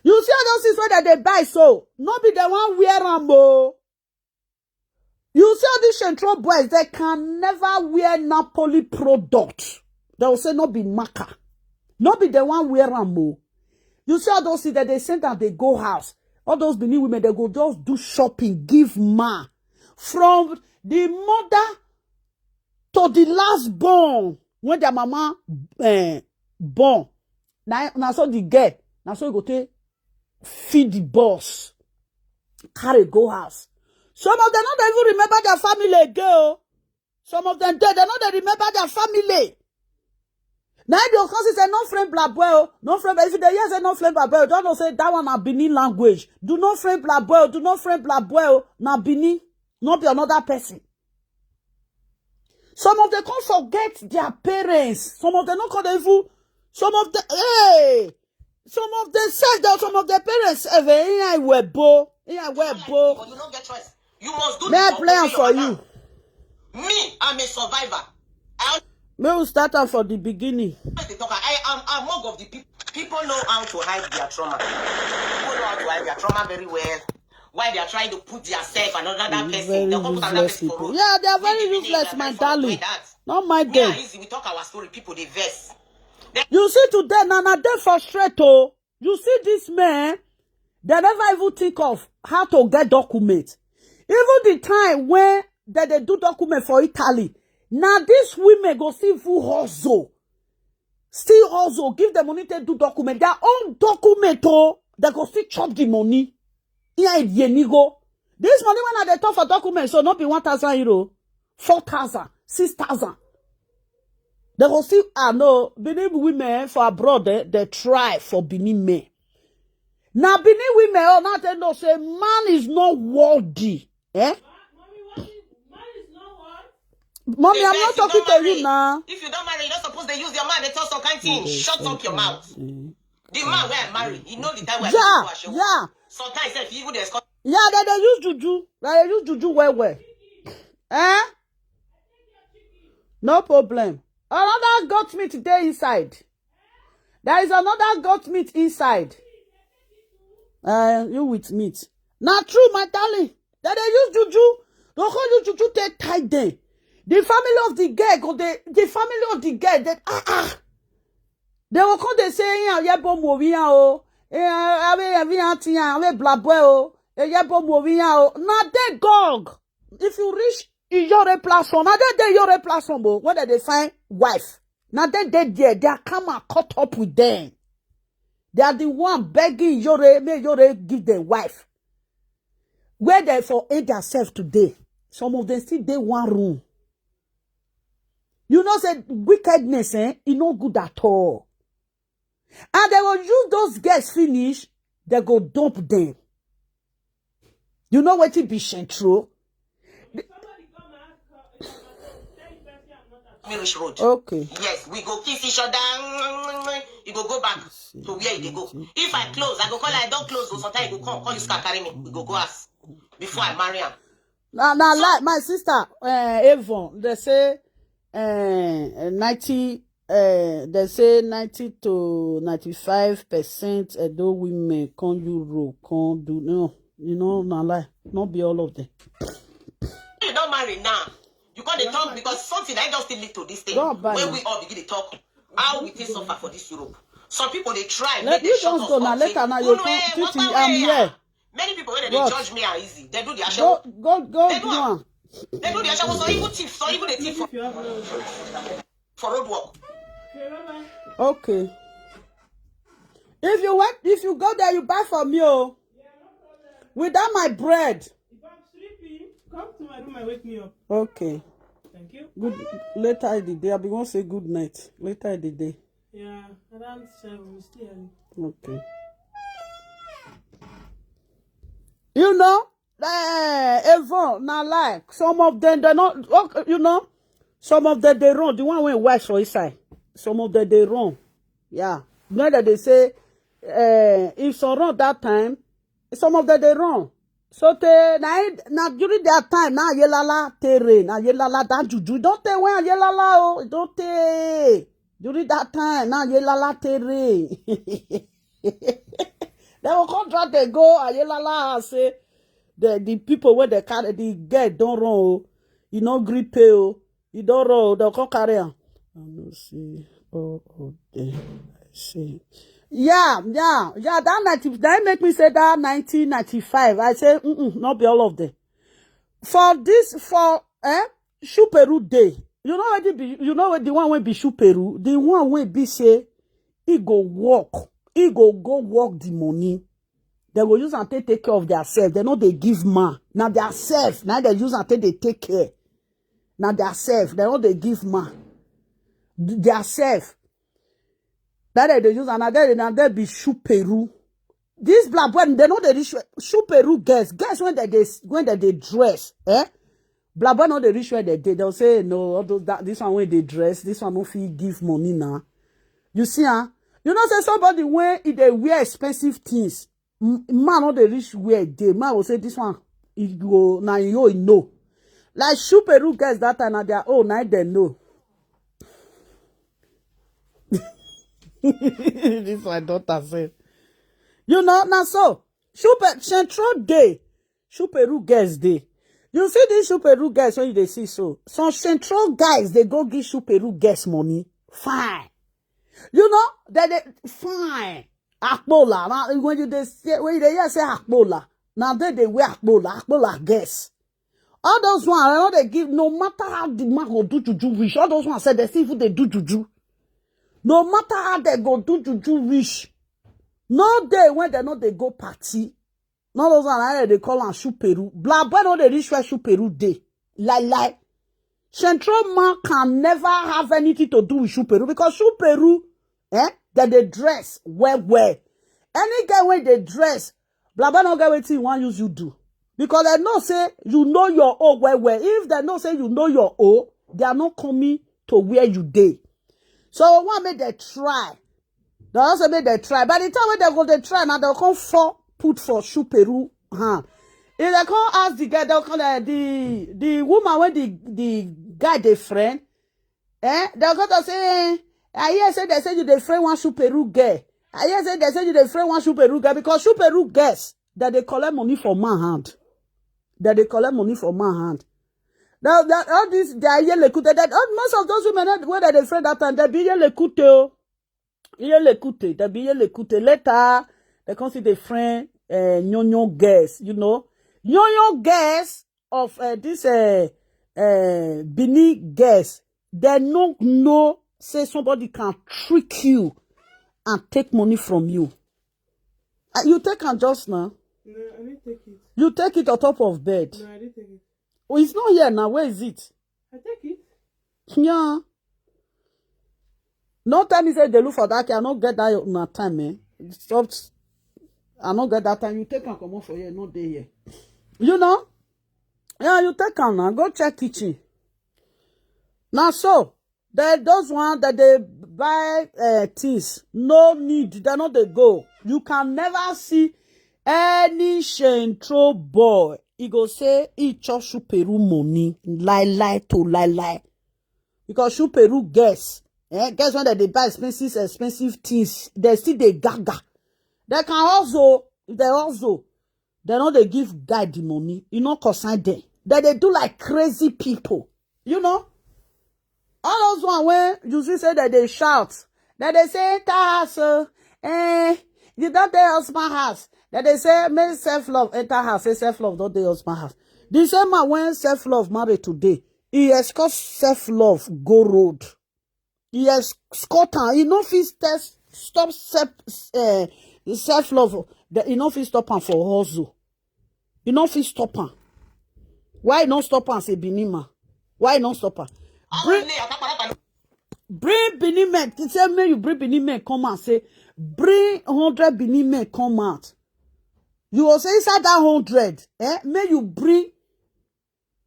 You see all those things wey dem dey buy so, no be dem wan wear am o. You see all these Central boys, they can never wear Napoli product. They will say no be marker. No be dem wan wear am o. You see all those things that they send and they go house. All those Benin women, they go just do shopping, give man. From the mother to the last born, when their mama eh, born, na na so the girl, na so e go take feed the boss, carry go house. Some of them no dey even remember their family again o. Some of them dey, they no dey remember their family. Na im dey come see say no friend blabwe o, no friend. If you dey hear say no friend blabwe o, don know say that one na Benin language. Do not friend blabwe o, do not friend blabwe o, na Benin, no be another person. Some of them come forget their parents. Some of them no come dey even. Some of them, hey, some of them sef, that some of their parents sef, eh, iya iwebo, iya iwebo. But you no get choice. You must do May I the play am for you? Me, I'm a survivor. I May we start am for the beginning. Always dey talk. I am among of the people. People know how to hide their trauma. People know how to hide their trauma very well. Why they are trying to put their self and another person? They'll come put another person for road. Yeah, they are very useless, my darling. Not my day. Easy. We talk our story. People dey vex. You see today, na na dey frustrate o. You see this man, they never even think of how to get document. Even the time when they dey do document for Italy, na this women go still even hustle, still hustle, give them money to do document. Their own document o, they go still chop the money. Here in Yenigo, this money when I dey talk for document, so not be one thousand euro, four thousand, six thousand. They go still, I know, Benin women for abroad, they, they try for Benin men. Now Benin women, oh, now they know say man is not worthy. Eh? Mommy, I'm not talking to you now. If you don't marry, you're not supposed to use your mouth. They tell some kind thing. Shut up your mouth. The man where I marry, he know the time where I go to Ashewo. Yeah. Sometimes if you even dey escort. Yeah, they dey use juju. They dey use juju well well. Eh? No problem. Another goat meat dey inside. There is another goat meat inside. Uh, you with meat. Na true, my darling. They dey use juju. They come use juju take tie them. The family of the girl go dey, the family of the girl dey, ah ah. They go come dey say, "Iya, yebo mo wi ya o. Eh, awe, awe, auntie ya, awe, blabwe o. Eh, yebo mo wi ya o." Na dey gog. If you reach Iyore platform, na dey dey Iyore platform o, when they dey find wife. Na dey dey there, their karma caught up with them. They are the one begging Iyore, make Iyore give them wife. Where they for aid themselves today? Some of them still dey one room. You know say wickedness, eh, e no good at all. And they will use those girls finish, they go dump them. You know wetin be Central? Me reach road. Okay. Yes, we go kiss each other. You go go back to where you dey go. If I close, I go call, I don close o. Sometimes you go come, call you, scar carry me. We go go house before I marry am. Na na lie, my sister, uh, Avon, they say uh, ninety, uh, they say ninety to ninety-five percent Edo women come Europe, come do, no, you know, na lie, not be all of them. You don't marry now. You can't talk because something I just still lead to this thing. When we all begin to talk, how we take suffer for this Europe. Some people they try, let you just go now. Later now you come, I'm here. Many people when they judge me are easy. They do their show. Go, go, go. They do their show. So even thief, so even the thief for, for road work. Okay. If you want, if you go there, you buy for me, oh. Without my bread. If I'm sleeping, come to my room and wake me up. Okay. Thank you. Good. Later in the day, I be won't say good night. Later in the day. Yeah, around seven, we still early. Okay. You know, eh, Avon, na like some of them, they not, okay, you know, some of them they run. The one wey wise for inside, some of them they run. Yeah, you know that they say, eh, if some run that time, some of them they run. So te na na during their time na yelala tere na yelala that juju don't tey when yelala oh don't tey during that time na yelala tere. Dem go come drag dem go Ayelala house say the the people wey dem carry the girl don run o, e no gree pay o, e don run o, dem come carry am. I no see all of them. I see. Yeah, yeah, yeah. That ninety, that make me say that nineteen ninety-five. I say, mm-mm, not be all of them. For this, for eh, Shuperu day. You know what the, you know what the one wey be Shuperu? The one wey be say he go work, he go go work the money. They go use and take take care of their self. They no dey give man. Now their self, now they use and take they take care. Now their self, they no dey give man. Their self. That they dey use and now they now they be Shuperu. This black boy, they know they reach Shuperu girls. Girls when they, they when they, they dress, eh? Black boy no dey reach where they dey. They'll say no. All those that this one when they dress, this one no fit give money now. You see, huh? You know, say somebody when if they wear expensive things, m- man no dey reach where they. Man will say this one, it go now you know. Like Shuperu girls that time, now their own, now they know. This my daughter said. You know, now so Shupe Central Day, Shuperu girls day. You see these Shuperu girls when they see so. Some Central guys they go give Shuperu girls money. Fine. You know that they fine. Akpola. Now, when you they say when they hear say Akpola, now they they wear Akpola, Akpola girls. All those ones, I know they give no matter how the man go do juju reach. All those ones said they see if they do juju. No matter how they go do juju reach. No day when they know they go party. No those ones, I they call on Shuperu. Black boy no they reach where Shuperu day. Lie lie. Central man can never have anything to do with Shuperu because Shuperu, eh, that they dress well well. Any guy when they dress, black boy no get wetin he wan use you do. Because they know say you know your own well well. If they know say you know your own, they are not coming to where you dey. So one make they try. They also make they try. By the time when they go they try now, they'll come for put for Shuperu hand. If they come ask the guy, they'll come uh, the the woman when the the guy they friend, eh? They'll go to say, eh, I hear say they say you they friend one Shuperu girl. I hear say they say you they friend one Shuperu girl because Shuperu girls that they collect money for man hand. That they collect money for man hand. Now that all this they are yellow could that all most of those women that where they friend that time they be yellow could too. Yellow could they be yellow could later they come see the friend uh, nyonyo girls, you know. Nyonyo girls of uh, this uh, uh, Bini girls, they no know say somebody can trick you and take money from you. Uh, you take am just now. No, I didn't take it. You take it on top of bed. No, I didn't take it. Oh, it's not here now. Where is it? I take it. Yeah. No tell me say they look for that. I no get that na time, eh? Stop. I no get that time. You take and come off for here, not there here. You know? Yeah, you take am now. Go check kitchen. Now so, they those one that they buy uh, things, no need. They no they go. You can never see any Shentro boy. He go say he chop Shuperu money, lie lie to lie lie. Because Shuperu guess, eh, guess when they buy expensive, expensive things, they still they gaga. They can also, they also, they know they give guy the money. You know, concern them. That they do like crazy people. You know, all those one when you see say that they shout, that they say enter house, oh, eh, you don't tell husband house. That they say make self love enter house, say self love don't tell husband house. The same man when self love married today, he escort self love go road. He escort am. He no fit test stop self uh, self love. He no fit stop am for hustle. He no fit stop am. Why he no stop am? Say Benin man. Why he no stop am? Bring, bring Benin men. He say make you bring Benin men come out. Say bring hundred Benin men come out. You will say inside that hundred, eh? May you bring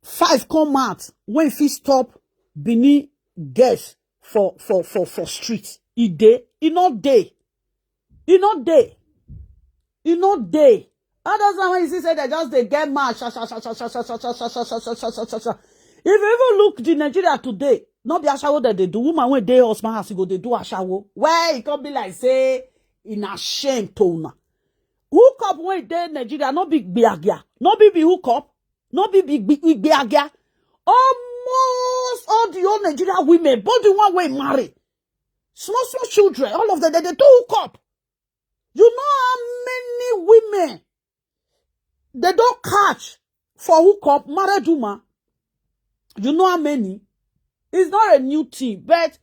five come out when fit stop Benin girls for for for for for street. E dey, e no dey, e no dey, e no dey. Others now when you see say they just dey get mad, sha sha sha sha sha sha sha sha sha sha sha sha sha sha. If you even look the Nigeria today, not be ashawo that they do. Woman when dey husband house, e go dey do ashawo. Why e come be like say e na shame to una? Hook up wey dey Nigeria no be gbiagia, no be be hook up, no be be gbi- gbiagia. Almost all the old Nigeria women, both the one wey marry, small small children, all of them, they dey do hook up. You know how many women they don catch for hook up, married woman? You know how many? It's not a new thing, but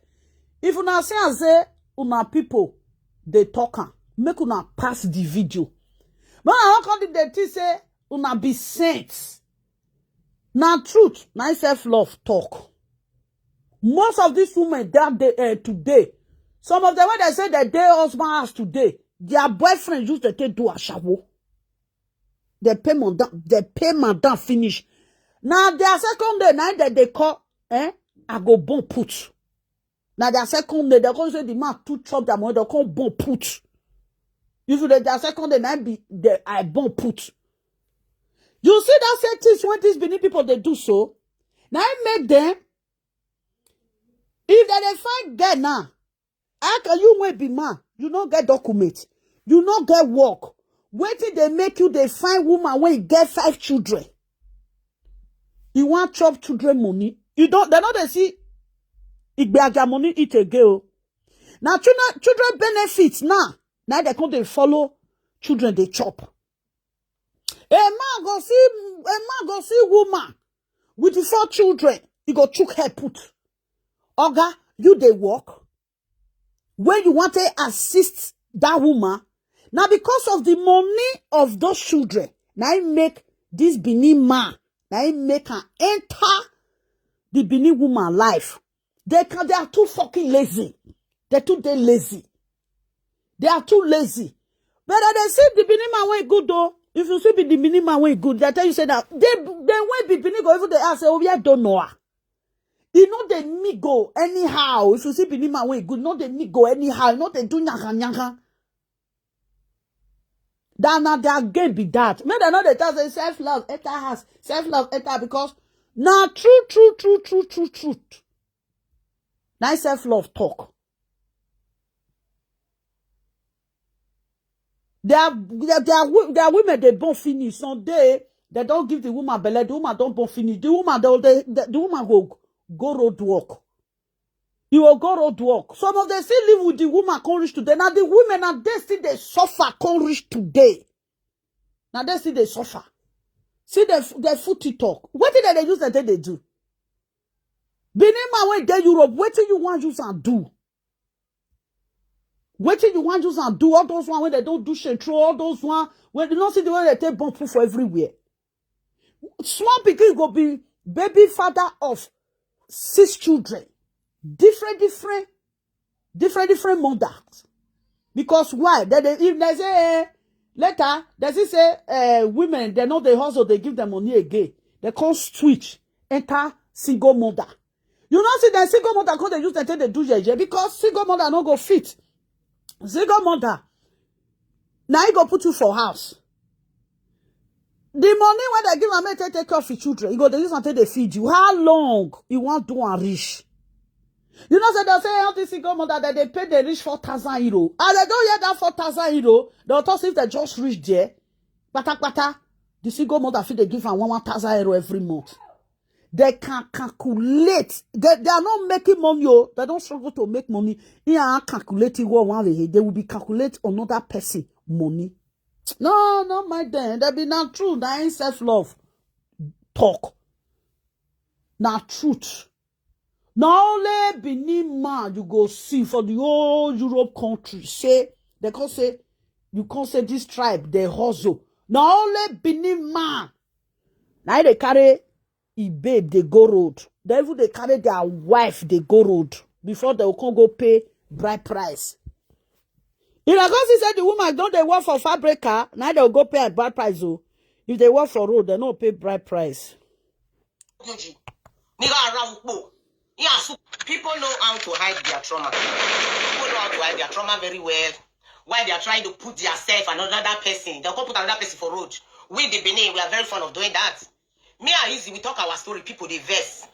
if una see am say una people dey talk am, make una pass the video. Make una no come dey think say una be saints. Na truth, na self love talk. Most of these women that day uh, today, some of them when they say that they husband house today, their boyfriend used to take do ashawo. They pay madam, they pay madam finish. Now their second day, now that they call, eh, I go born put. Now their second day, they come say the man too chop their money, they come born put. If you dey their second day, now be the I born put. You see that same things when these Benin people they do so. Now I make them. If they dey find girl now, how can you wey be man? You no get document. You no get work. Wetin dey make you dey find woman wey get five children? You wan chop children money. You don, they no dey see igbeaja money eat again o. Na children, children benefit now. Now they come dey follow children dey chop. A man go see, a man go see woman with the four children. He go chook her put. Oga, you dey work? When you want to assist that woman, now because of the money of those children, now I make this Benin man, now I make her enter the Benin woman life. They can, they are too fucking lazy. They're too they lazy. They are too lazy. But they see the Benin man wey good though. If you see the Benin man wey good, they tell you say that they they wey be Benin go even they ask say, oh yeah, don't know her. You know they me go anyhow. If you see Benin man wey good, no they me go anyhow. You know they do nyaka nyaka. That na their game be that. Make dem no dey tell say self love enter house, self love enter because na true, true, true, true, true, truth. Na self love talk. Their their their, wo- their women they born finish. Some day they don't give the woman belle. The woman don't born finish. The woman they, they, the woman go go road work. You will go road work. Some of them still live with the woman come reach today. Now the women now they still they suffer come reach today. Now they still they suffer. See the the foot it talk. What did they use that they do? Benin man when they Europe, what do you want use and do? What do you want use and do? All those one when they don't do shit, all those one when you don't see the way they take bomb for everywhere. Small pikin go be baby father of six children, different, different, different, different mothers. Because why? Then they, if they say eh, later, they say say eh, women they know they hustle, they give them money again. They can't switch, enter single mother. You know, see the single mother come they use them take they do yeye because single mother no go fit. Single mother, now he go put you for house. The money when they give am make take take care of your children, you go dey use am take dey feed you. How long you want do and reach? You know, say they say all these single mother that they pay they reach four thousand euro. And they don't hear that four thousand euro. They'll talk if they just reach there, pata pata, the single mother fit they give am one one thousand euro every month. They can calculate. They, they are not making money. Oh, they don't struggle to make money. They are calculating what one way. They will be calculate another person money. No, not my then. That be not true. That ain't self love. Talk. Now truth. Now only Benin man you go see for the whole Europe country. Say they can say you can't say this tribe they hustle. Now only Benin man. Now they carry e babe dey go road. They even dey carry their wife dey go road before they come go pay bride price. If I go see say the woman don dey work for fabric car, na they go pay her bride price o. If they work for road, they no pay bride price. Nígbà ara ń pò. People know how to hide their trauma. People know how to hide their trauma very well. Why they are trying to put their self and another person, they'll go put another person for road. We the Benin, we are very fond of doing that. Me and Easy, we talk our story, people they vex.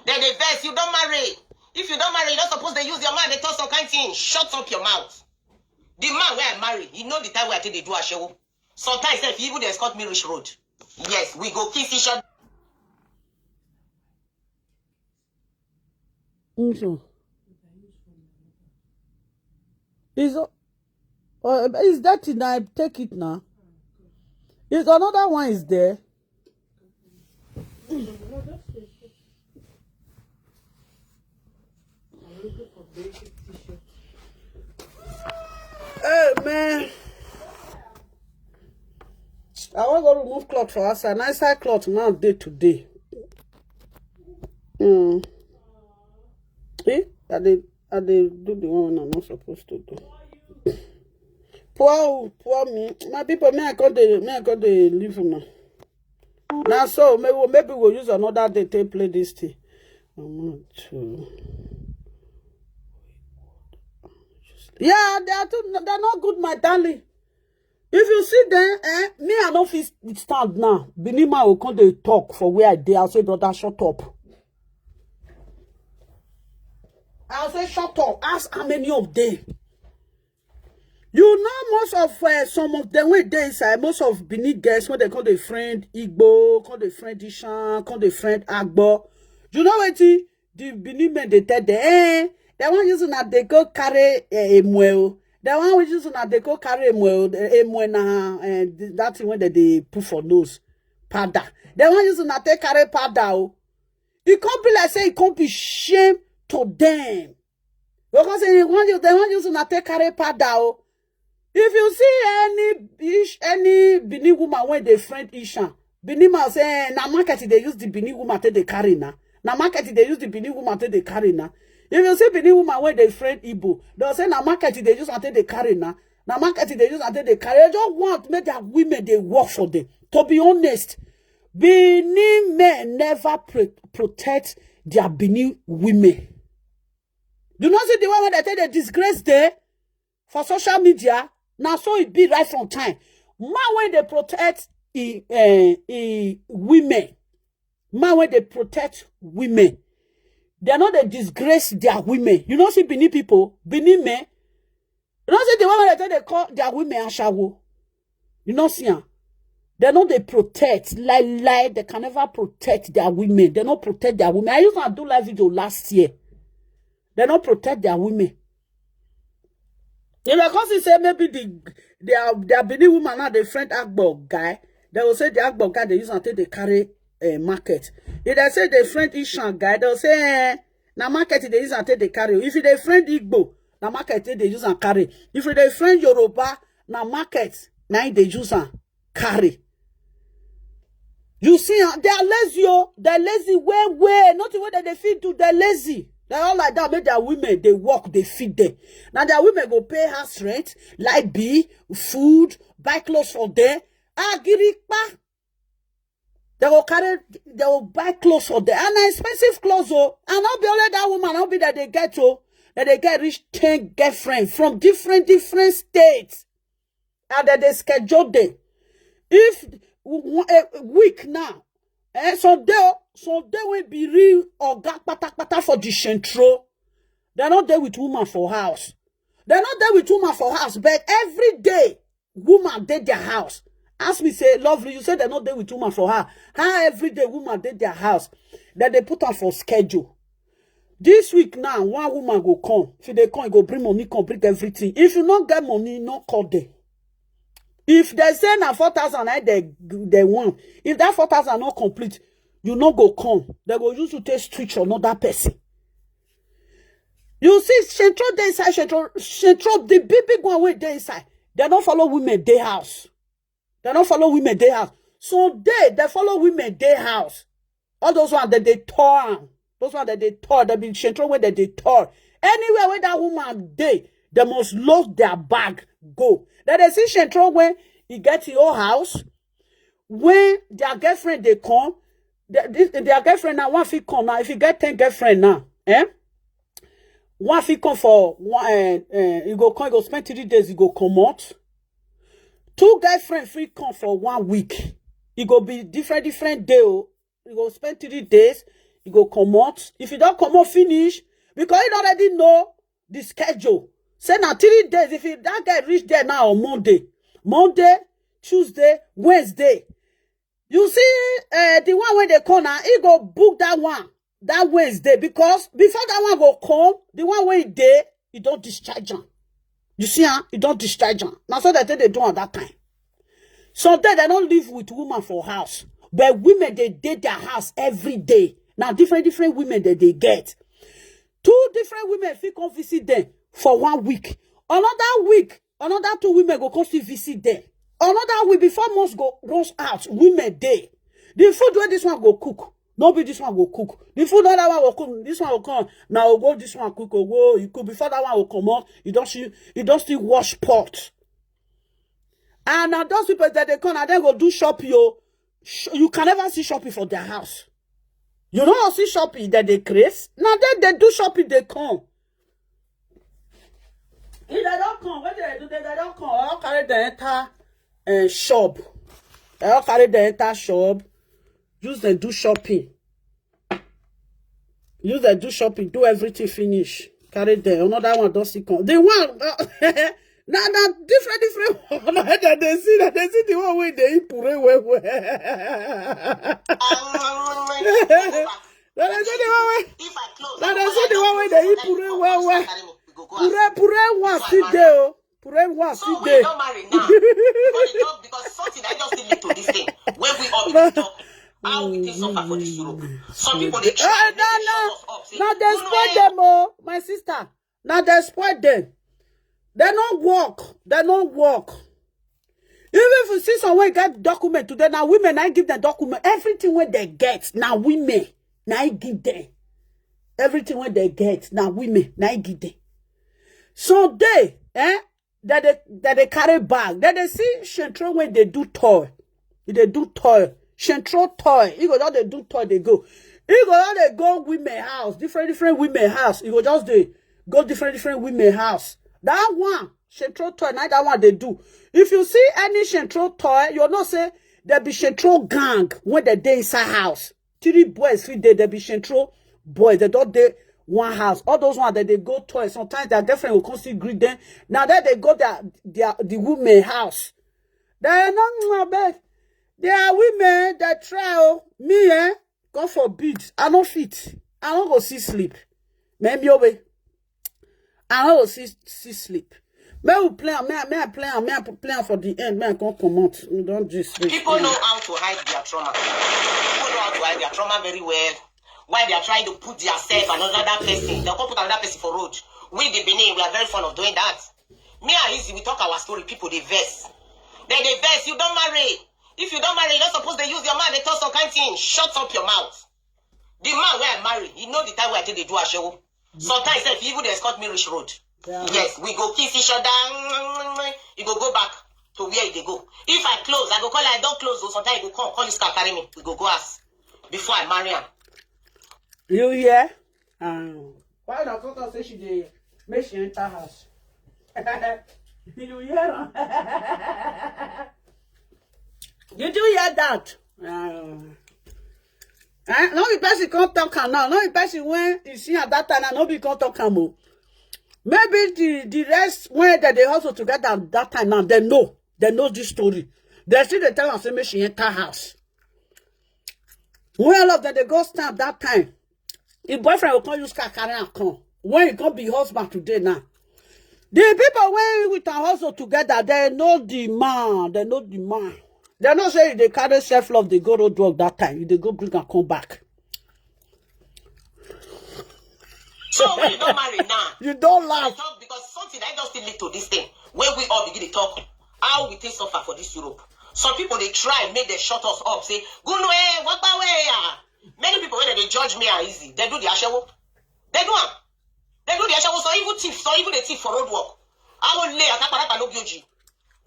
Then they vex, you don't marry. If you don't marry, you don't suppose to use your mind, they talk some kind thing. Shut up your mouth. The man where I marry, he know the time where I take they do ashewo. Sometimes if you even dey escort me reach road, yes, we go kiss each other. Okay. Is uh, is that thing? I take it now. Is another one is there? Hey man, I wan go remove cloth for outside. Na inside cloth now dey today. Mm. Eh? I dey I dey do the one I'm not supposed to do. Poor who? Poor me. My people, me I come dey me I come dey leave una. Na so maybe maybe we'll use another day to play this thing. I want to. Yeah, they are too, they're not good, my darling. If you see them, eh, me I no fit stand now. Benin man will come dey talk for where I dey. I'll say, "Brother, shut up." I'll say, "Shut up." Ask how many of them. You know, most of uh, some of them wey dey inside, most of Benin girls, when they call the friend Igbo, call the friend Ishan, call the friend Agbo. You know what? The Benin men dey tell them, eh, they wan use una dey go carry eh, emwe o. They wan use una dey go carry emwe o. Emwe na eh, th- that thing wey dem dey put for nose, powder. They wan use una take carry powder o. E come be like say e come be shame to them. Because say e wan use, they wan use una take carry powder o. If you see any ish, any Benin woman wey dey friend Ishan, Benin man say eh, na market e dey use the Benin woman take dey carry na. Na market e dey use the Benin woman take dey carry na. If you see Benin woman wey dey friend Igbo, they'll say na market e dey use am take dey carry na. Na market e dey use am take dey carry. They just want make their women dey work for them. To be honest, Benin men never pre- protect their Benin women. You know see the way wey they take dey disgrace them for social media. Na so e be right from time. Man wey dey protect e, eh, e women, man wey dey protect women, they no dey disgrace their women. You know see Benin people, Benin men. You know see the way wey they take dey call their women ashawo. You know see am. They no dey protect like like they can never protect their women. They no protect their women. I used to do live video last year. They no protect their women. If they come see say maybe the their their Benin woman now dey friend Agbo guy, they will say the Agbo guy dey use am take dey carry uh, market. If they say they friend Ishan guy, they will say eh, na market they use am take dey carry. If they friend Igbo, na market they dey use am carry. If they friend Yoruba, na market na im dey use am carry. You see, ah, they are lazy, oh, they're lazy, well, well. Nothing wey dem dey fit do, they're lazy. They're all like that, make their women they work, they feed them. Now their women go pay house rent, light bill, food, buy clothes for them. Agiripa. They go carry, they go buy clothes for them. And na expensive clothes, oh. And not be only that woman, not be that they get, oh, that they get rich ten girlfriends from different, different states. And then they schedule them. If w- w- a week now, eh, some day, some day will be real oga patapata for the central. They no dey with woman for house. They no dey with woman for house, but every day woman dey their house. Ask me say, "Lovely, you say they no dey with woman for her. How every day woman dey their house?" Then they put am for schedule. This week now, one woman go come. If they come, e go bring money, come bring everything. If you no get money, no call them. If they say na four thousand na they they want, if that four thousand not complete, you no go come. They go use to take switch another person. You see, central dey inside central, central the big big one wey dey inside. They don't follow women dey house. They don't follow women dey house. So they they follow women dey house. All those ones that they tore am. Those ones that they tore, they be central where that they tore. Anywhere where that woman dey, they must load their bag, go. Then they see central when he get your house, when their girlfriend they come, their, this- their girlfriend now one fit come now. If you get ten girlfriend now, eh? One fit come for one, uh, uh, you go come, you go spend three days, you go come out. Two girlfriend fit come for one week. E go be different, different day. Oh. You go spend three days, you go come out. If you don't come out, finish, because you don't already know the schedule. Say now three days. If you, that guy reach there now on Monday, Monday, Tuesday, Wednesday. You see, uh, the one wey dey come now, he go book that one that Wednesday, because before that one go come, the one wey dey, he don discharge am. You see, huh? He don discharge am. Na so they take dey do am that time. Some day they don't live with woman for house, but women dey dey their house every day. Now different different women that they get. Two different women fit come visit them for one week. Another week, another two women go come still visit them. Another week, before months go rush out, women dey. The food wey this one go cook, no be this one go cook. The food wey that one go cook, this one go come. Now go this one cook, oh, go, you cook before that one go come up. You don't see, you don't still wash pot. And now those people that they come and then go do shop, yo. Sh- You can never see shopping for their house. You know, see shopping that they craze. Now then they do shopping, they come. If they don't come, what they do? They, they don't come. I'll carry the entire uh, shop. I'll carry the entire shop. Use them do shopping. Use them do shopping. Do everything finish. Carry them. Another one don't see come. The one. Uh, na na different different one. Na dem dey see, na dem see the one wey dey eat pure well well. Na dem see the one wey, na dem see the one wey dey eat pure well well. Pure pure one still dey o. Pure one still dey. Don marry now. Because something I just still lead to this thing. When we all begin to talk, how we take suffer for this Europe. Some people dey try. No, no, no. They spoil them, oh, my sister. Now they spoil them. They no work. They no work. Even if you see someone get document today, now women I give them document. Everything when they get, now women, now I give them. Everything when they get, now women, now I give them. So they, eh, that they that they carry bag. Then they see Shentro when they do toy. If they do toy, Shentro toy. He go down they do toy, they go. He go down they go women house, different different women house. He go just they go different different women house. That one, Shentro toy, not that one they do. If you see any Shentro toy, you know say there be Shentro gang when they dey inside house. Three boys fit dey, they be Shentro boys. They don't dey one house. All those ones that they go toy. Sometimes their girlfriend will come still greet them. Now that they go their their the women house. They are not my bed. They are women that try, oh. Me, eh? God forbid. I don't fit. I don't go see sleep. Maybe away. I don't go see see sleep. May we play am, may I, may I play am, may I p- play am for the end, may I come comot. We don gist reach. People know how to hide their trauma. People know how to hide their trauma very well. Why they are trying to put their self and another person, they'll come put another person for road. We the Benin, we are very fond of doing that. Me and Izzy, we talk our story, people they vex. Then they vex, you don't marry. If you don't marry, you're not supposed to use your mouth, they talk some kind thing. Shut up your mouth. The man where I marry, he know the time where I take they do ashewo. Sometimes if he even dey escort me reach road. Yeah. Yes, we go kiss each other. He go go back to where he dey go. If I close, I go call, I don't close, so sometimes he go call, call his car, carry me. We go go house before I marry him. You hear? Um, why the doctor say she dey make she enter house? You hear am? Did you hear that? Um, eh? No be person come talk am now. No be person when you see at that time, no be come talk am o. Maybe the the rest when they dey hustle together at that time now, they know. They know this story. They still dey tell am say make she enter house. When all of them they go stand that time, his boyfriend will come use car carry am come. When he come be husband today now, the people when with am hustle together, they know the man. They know the man. They know say if they carry self love, they go road work that time. If they go bring and come back. So when you don't marry now, you don't laugh. Talk because something I just still lead to this thing. When we all begin to talk, how we take suffer for this Europe. Some people they try make they shut us up. Say, go no, eh, what about where? Many people when they judge me are easy. They do the ashewo. They do am. They do the ashewo. So even thief, so even the thief for road work. I won't lay at Aparata no B O G.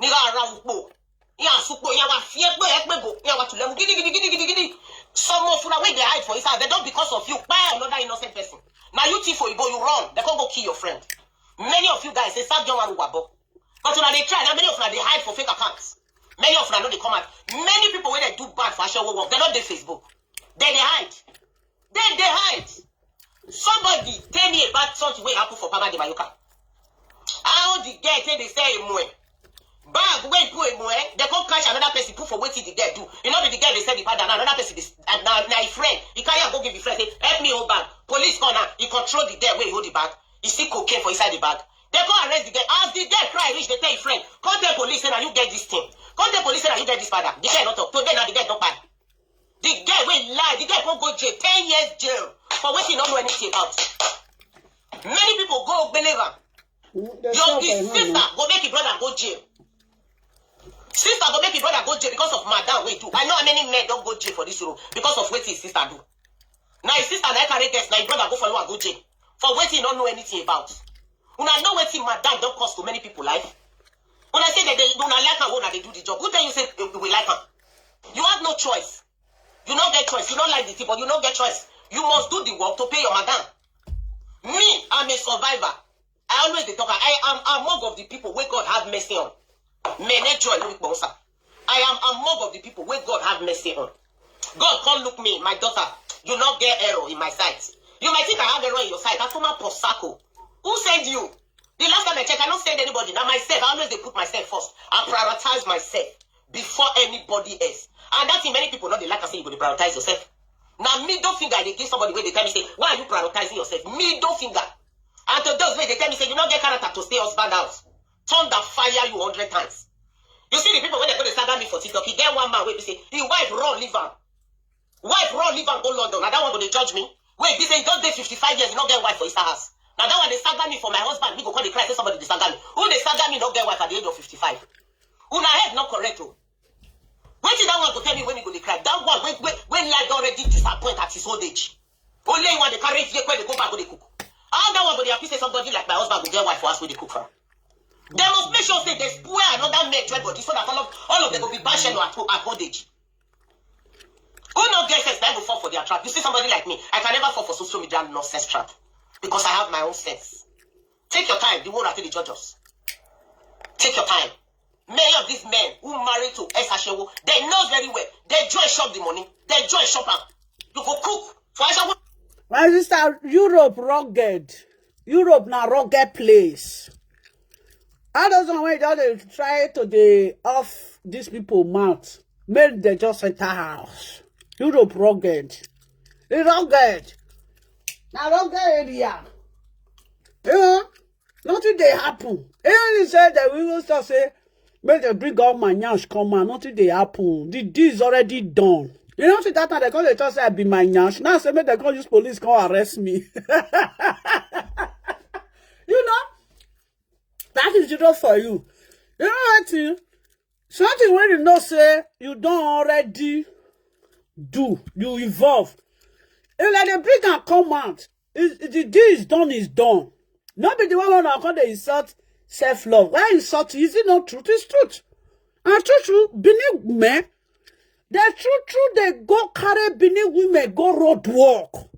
Nigga around po. Iya supo, iya wa fie po, e pe bo, iya wa tulemu gidi gidi gidi gidi gidi. Some of una wey dey hide for inside, they don't because of you kpai another innocent person. Now you thief for Igbo, you run. They can't go kill your friend. Many of you guys say South John Waruwabo. But una dey try, now many of una dey hide for fake accounts. Many of una no dey come out. Many people wey dey do bad for ashewo work, they no dey Facebook. They dey hide. They dey hide. Somebody tell me about something wey happen for Pama de Mayoka. How the girl take dey sell Emue? Bag wey put emo, eh? Dem come catch another person, put for wetin the girl do. You know, be the girl dey sell the bag, and another person dey, and na, na him friend. He carry am go give the friend, say, "Help me hold bag." Police come now, he control the girl wey hold the bag. He see cocaine for inside the bag. Dem come arrest the girl. As the girl cry reach, dey tell him friend, "Come tell police say na you get this thing. Come tell police say na you get this bag." The girl no talk. Today na the girl don kpai. The girl wey lie, the girl come go jail, ten years jail for wetin he no know anything about. Many people go gbelevam. Your sister go make your brother go jail. Sister go make your brother go jail because of madam wey do. I know how many men don go jail for this room because of wetin his sister do. Na his sister na carry guest, na his brother go follow am go jail for wetin he no know anything about. Una know wetin madam don cause to many people life? Una say that they, una like am, una dey do the job. Who tell you say we like am? You have no choice. You no get choice. You no like the thing, but you no get choice. You must do the work to pay your madam. Me, I'm a survivor. I always dey talk, I am among of the people wey God have mercy on. Mene joy no be kponsa. I am among of the people wey God have mercy on. God come look me, my daughter, you no get error in my sight. You might think I have error in your sight. Atuma Posako. Who send you? The last time I check, I don't send anybody. Now myself, I always dey put myself first. I prioritize myself before anybody else. And that's in many people not they like I say you go to prioritize yourself. Now middle finger they give somebody where they tell me say, "Why are you prioritizing yourself?" Middle finger. And to those where they tell me say, "You not get character to stay husband house." Thunder fire you hundred times. You see the people when they go to saga me for TikTok, he get one man where he say, his wife run leave am. Wife run leave am go London. Now that one go they judge me. Wait, he say he don dey fifty-five years, he not get wife for his house. Now that one they saga me for my husband. Me go call the cry say somebody they saga me. Who they saga me not get wife at the age of fifty-five? Una head not correct o. Wetin that one go tell me when he go dey cry? That one when when when life don already disappoint at his old age. Only one dey carry fear when they go back go dey cook. How that one go dey happy say somebody like my husband go get wife for us wey dey cook for am? They must make sure say they spoil another man join body so that all of all of them go be bashing at, at old age. Who no get sense na go fall for their trap? You see somebody like me, I can never fall for social media nonsense trap because I have my own sense. Take your time. The world are the judges. Take your time. Many of these men who married to ex-ashewo, they know very well. They join shop the money. They join shop am. You go cook for ashewo. My sister, Europe rugged. Europe na rugged place. All those one wey just dey try to dey off these people mouth, make dem just enter house. Europe rugged. E rugged. Na rugged area. You know, nothing dey happen. Even you say dem even start say make dem bring all my nyash come out, nothing dey happen. The deal is already done. You know, see that time dem come dey talk say I be my nyash. Now say make dem come use police come arrest me. You know, that is zero for you. You know what thing? Something wey you know say you don already do, you evolve. If like dem bring am come out, is the deal is done, is done. No be the one wey una come dey insult self love. Why insult? Is it not truth? It's truth. And true true, Benin men, the true true dey go carry Benin women go road work.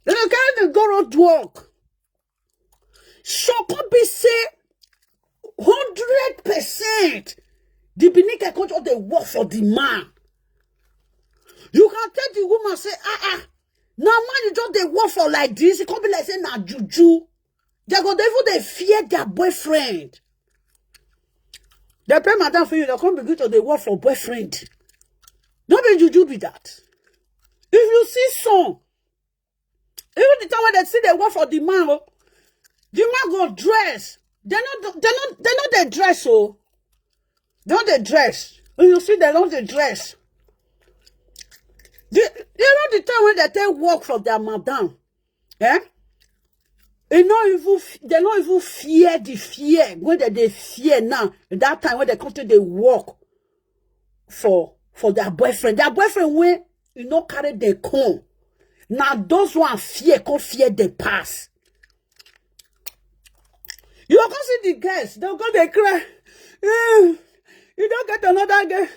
Dem dey carry dem go road work. So come be say hundred percent the Benin girl come just dey work for the man. You can tell the woman say, "Ah ah, na man you just dey work for like this." E come be like say na juju. They go dey even dey fear their boyfriend. They pay madam for you, they come begin to dey work for boyfriend. No be juju be that. If you see some, even the time when they see they work for the man, oh, the man go dress. They no, they no, they no dey dress, oh. They no dey dress. When you see they no dey dress. The, you know the time when they take work for their madam, eh? E no even f- they no even fear the fear when they dey fear now. That time when they come to dey work for for their boyfriend, their boyfriend wey e no carry dem come. Na those one fear come fear dem pass. You go come see the girls, dem go dey cry. "Eh, you don get another girl.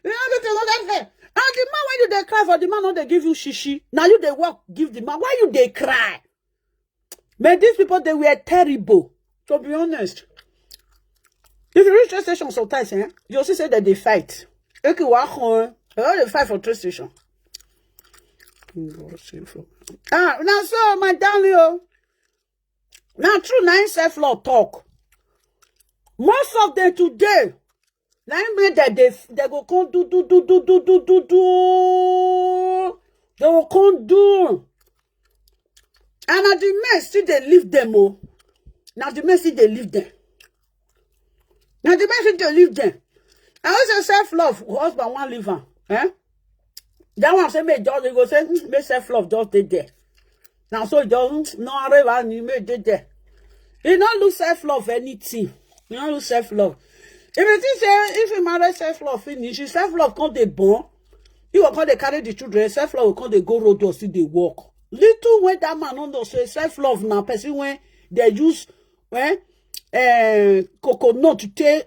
You don get another girl." And the man wey you dey cry for, the man no dey give you shishi. Na you dey work give the man. Why you dey cry? Man, these people, they were terrible. To be honest, if you reach train station sometimes, eh, you see say that they fight. Eke wa hon, they all dey fight for train station. Ah, now so my darling, oh, now true na him self law talk. Most of them today, na im make dem dey, dem go come do, do, do, do, do, do, do, do. Dem go come do. And na the men still dey leave them o. Na the men still dey leave them. Na the men still dey leave them. I always say self-love, husband wan leave am. Eh? That one say make just, they go say, "Mm, make self-love just dey there." Now so just, mm, no areva ni make dey there. He no look self-love anything. He no look self-love. If you think say, if you marry self-love finish, if self-love come dey born, you go come dey carry the children, self-love go come dey go road or still dey work. Little when that man no know say self-love na person when they use, eh, eh, coconut to take,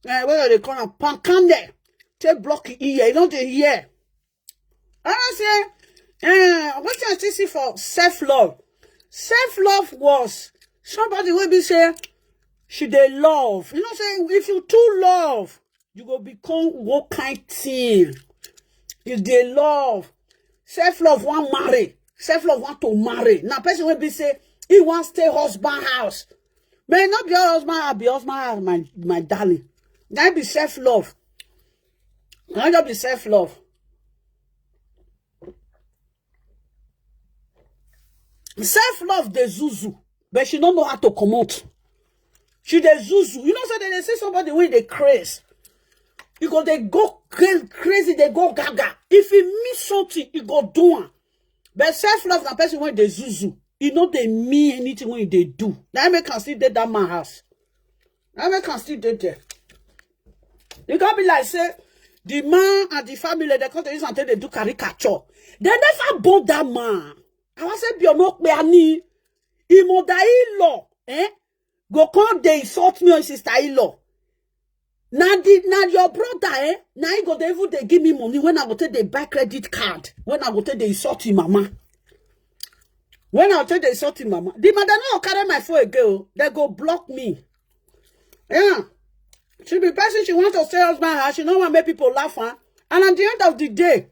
eh, what do they call am? Pankande. Take block e ear. You know they hear. I don't say, eh, what I still see for self-love. Self-love was somebody will be say, she dey love. You know say, if you too love, you go become what kind thing? You dey love. Self-love wan marry. Self-love want to marry. Now person will be say, he wan stay husband house. May not be your husband house, be husband house, my, my darling. That be self-love. That just be self-love. Self-love dey zuzu, but she no know how to comot. She dey zuzu. You know say they dey see somebody wey dey craze. You go dey go cra-, crazy, dey go gaga. If he miss something, he go do am. But self-love na person wey dey zuzu. E no dey mean anything wey e dey do. Na im make am still dey that man house. Na im make am still dey there. E come be like say the man and the family, they come dey use am take dey do caricature. They never born that man. I wan say, be ọmọ pé a ní, him mother-in-law, eh? Go come dey insult me or sister-in-law. Na the, na your brother, eh? Na he go dey even dey give me money when I go take dey buy credit card, when I go take dey insult him mama. When I go take dey insult him mama, the mother no go carry my phone again o. They go block me. Yeah. She be person, she want to stay husband house, she no want make people laugh, huh? And at the end of the day,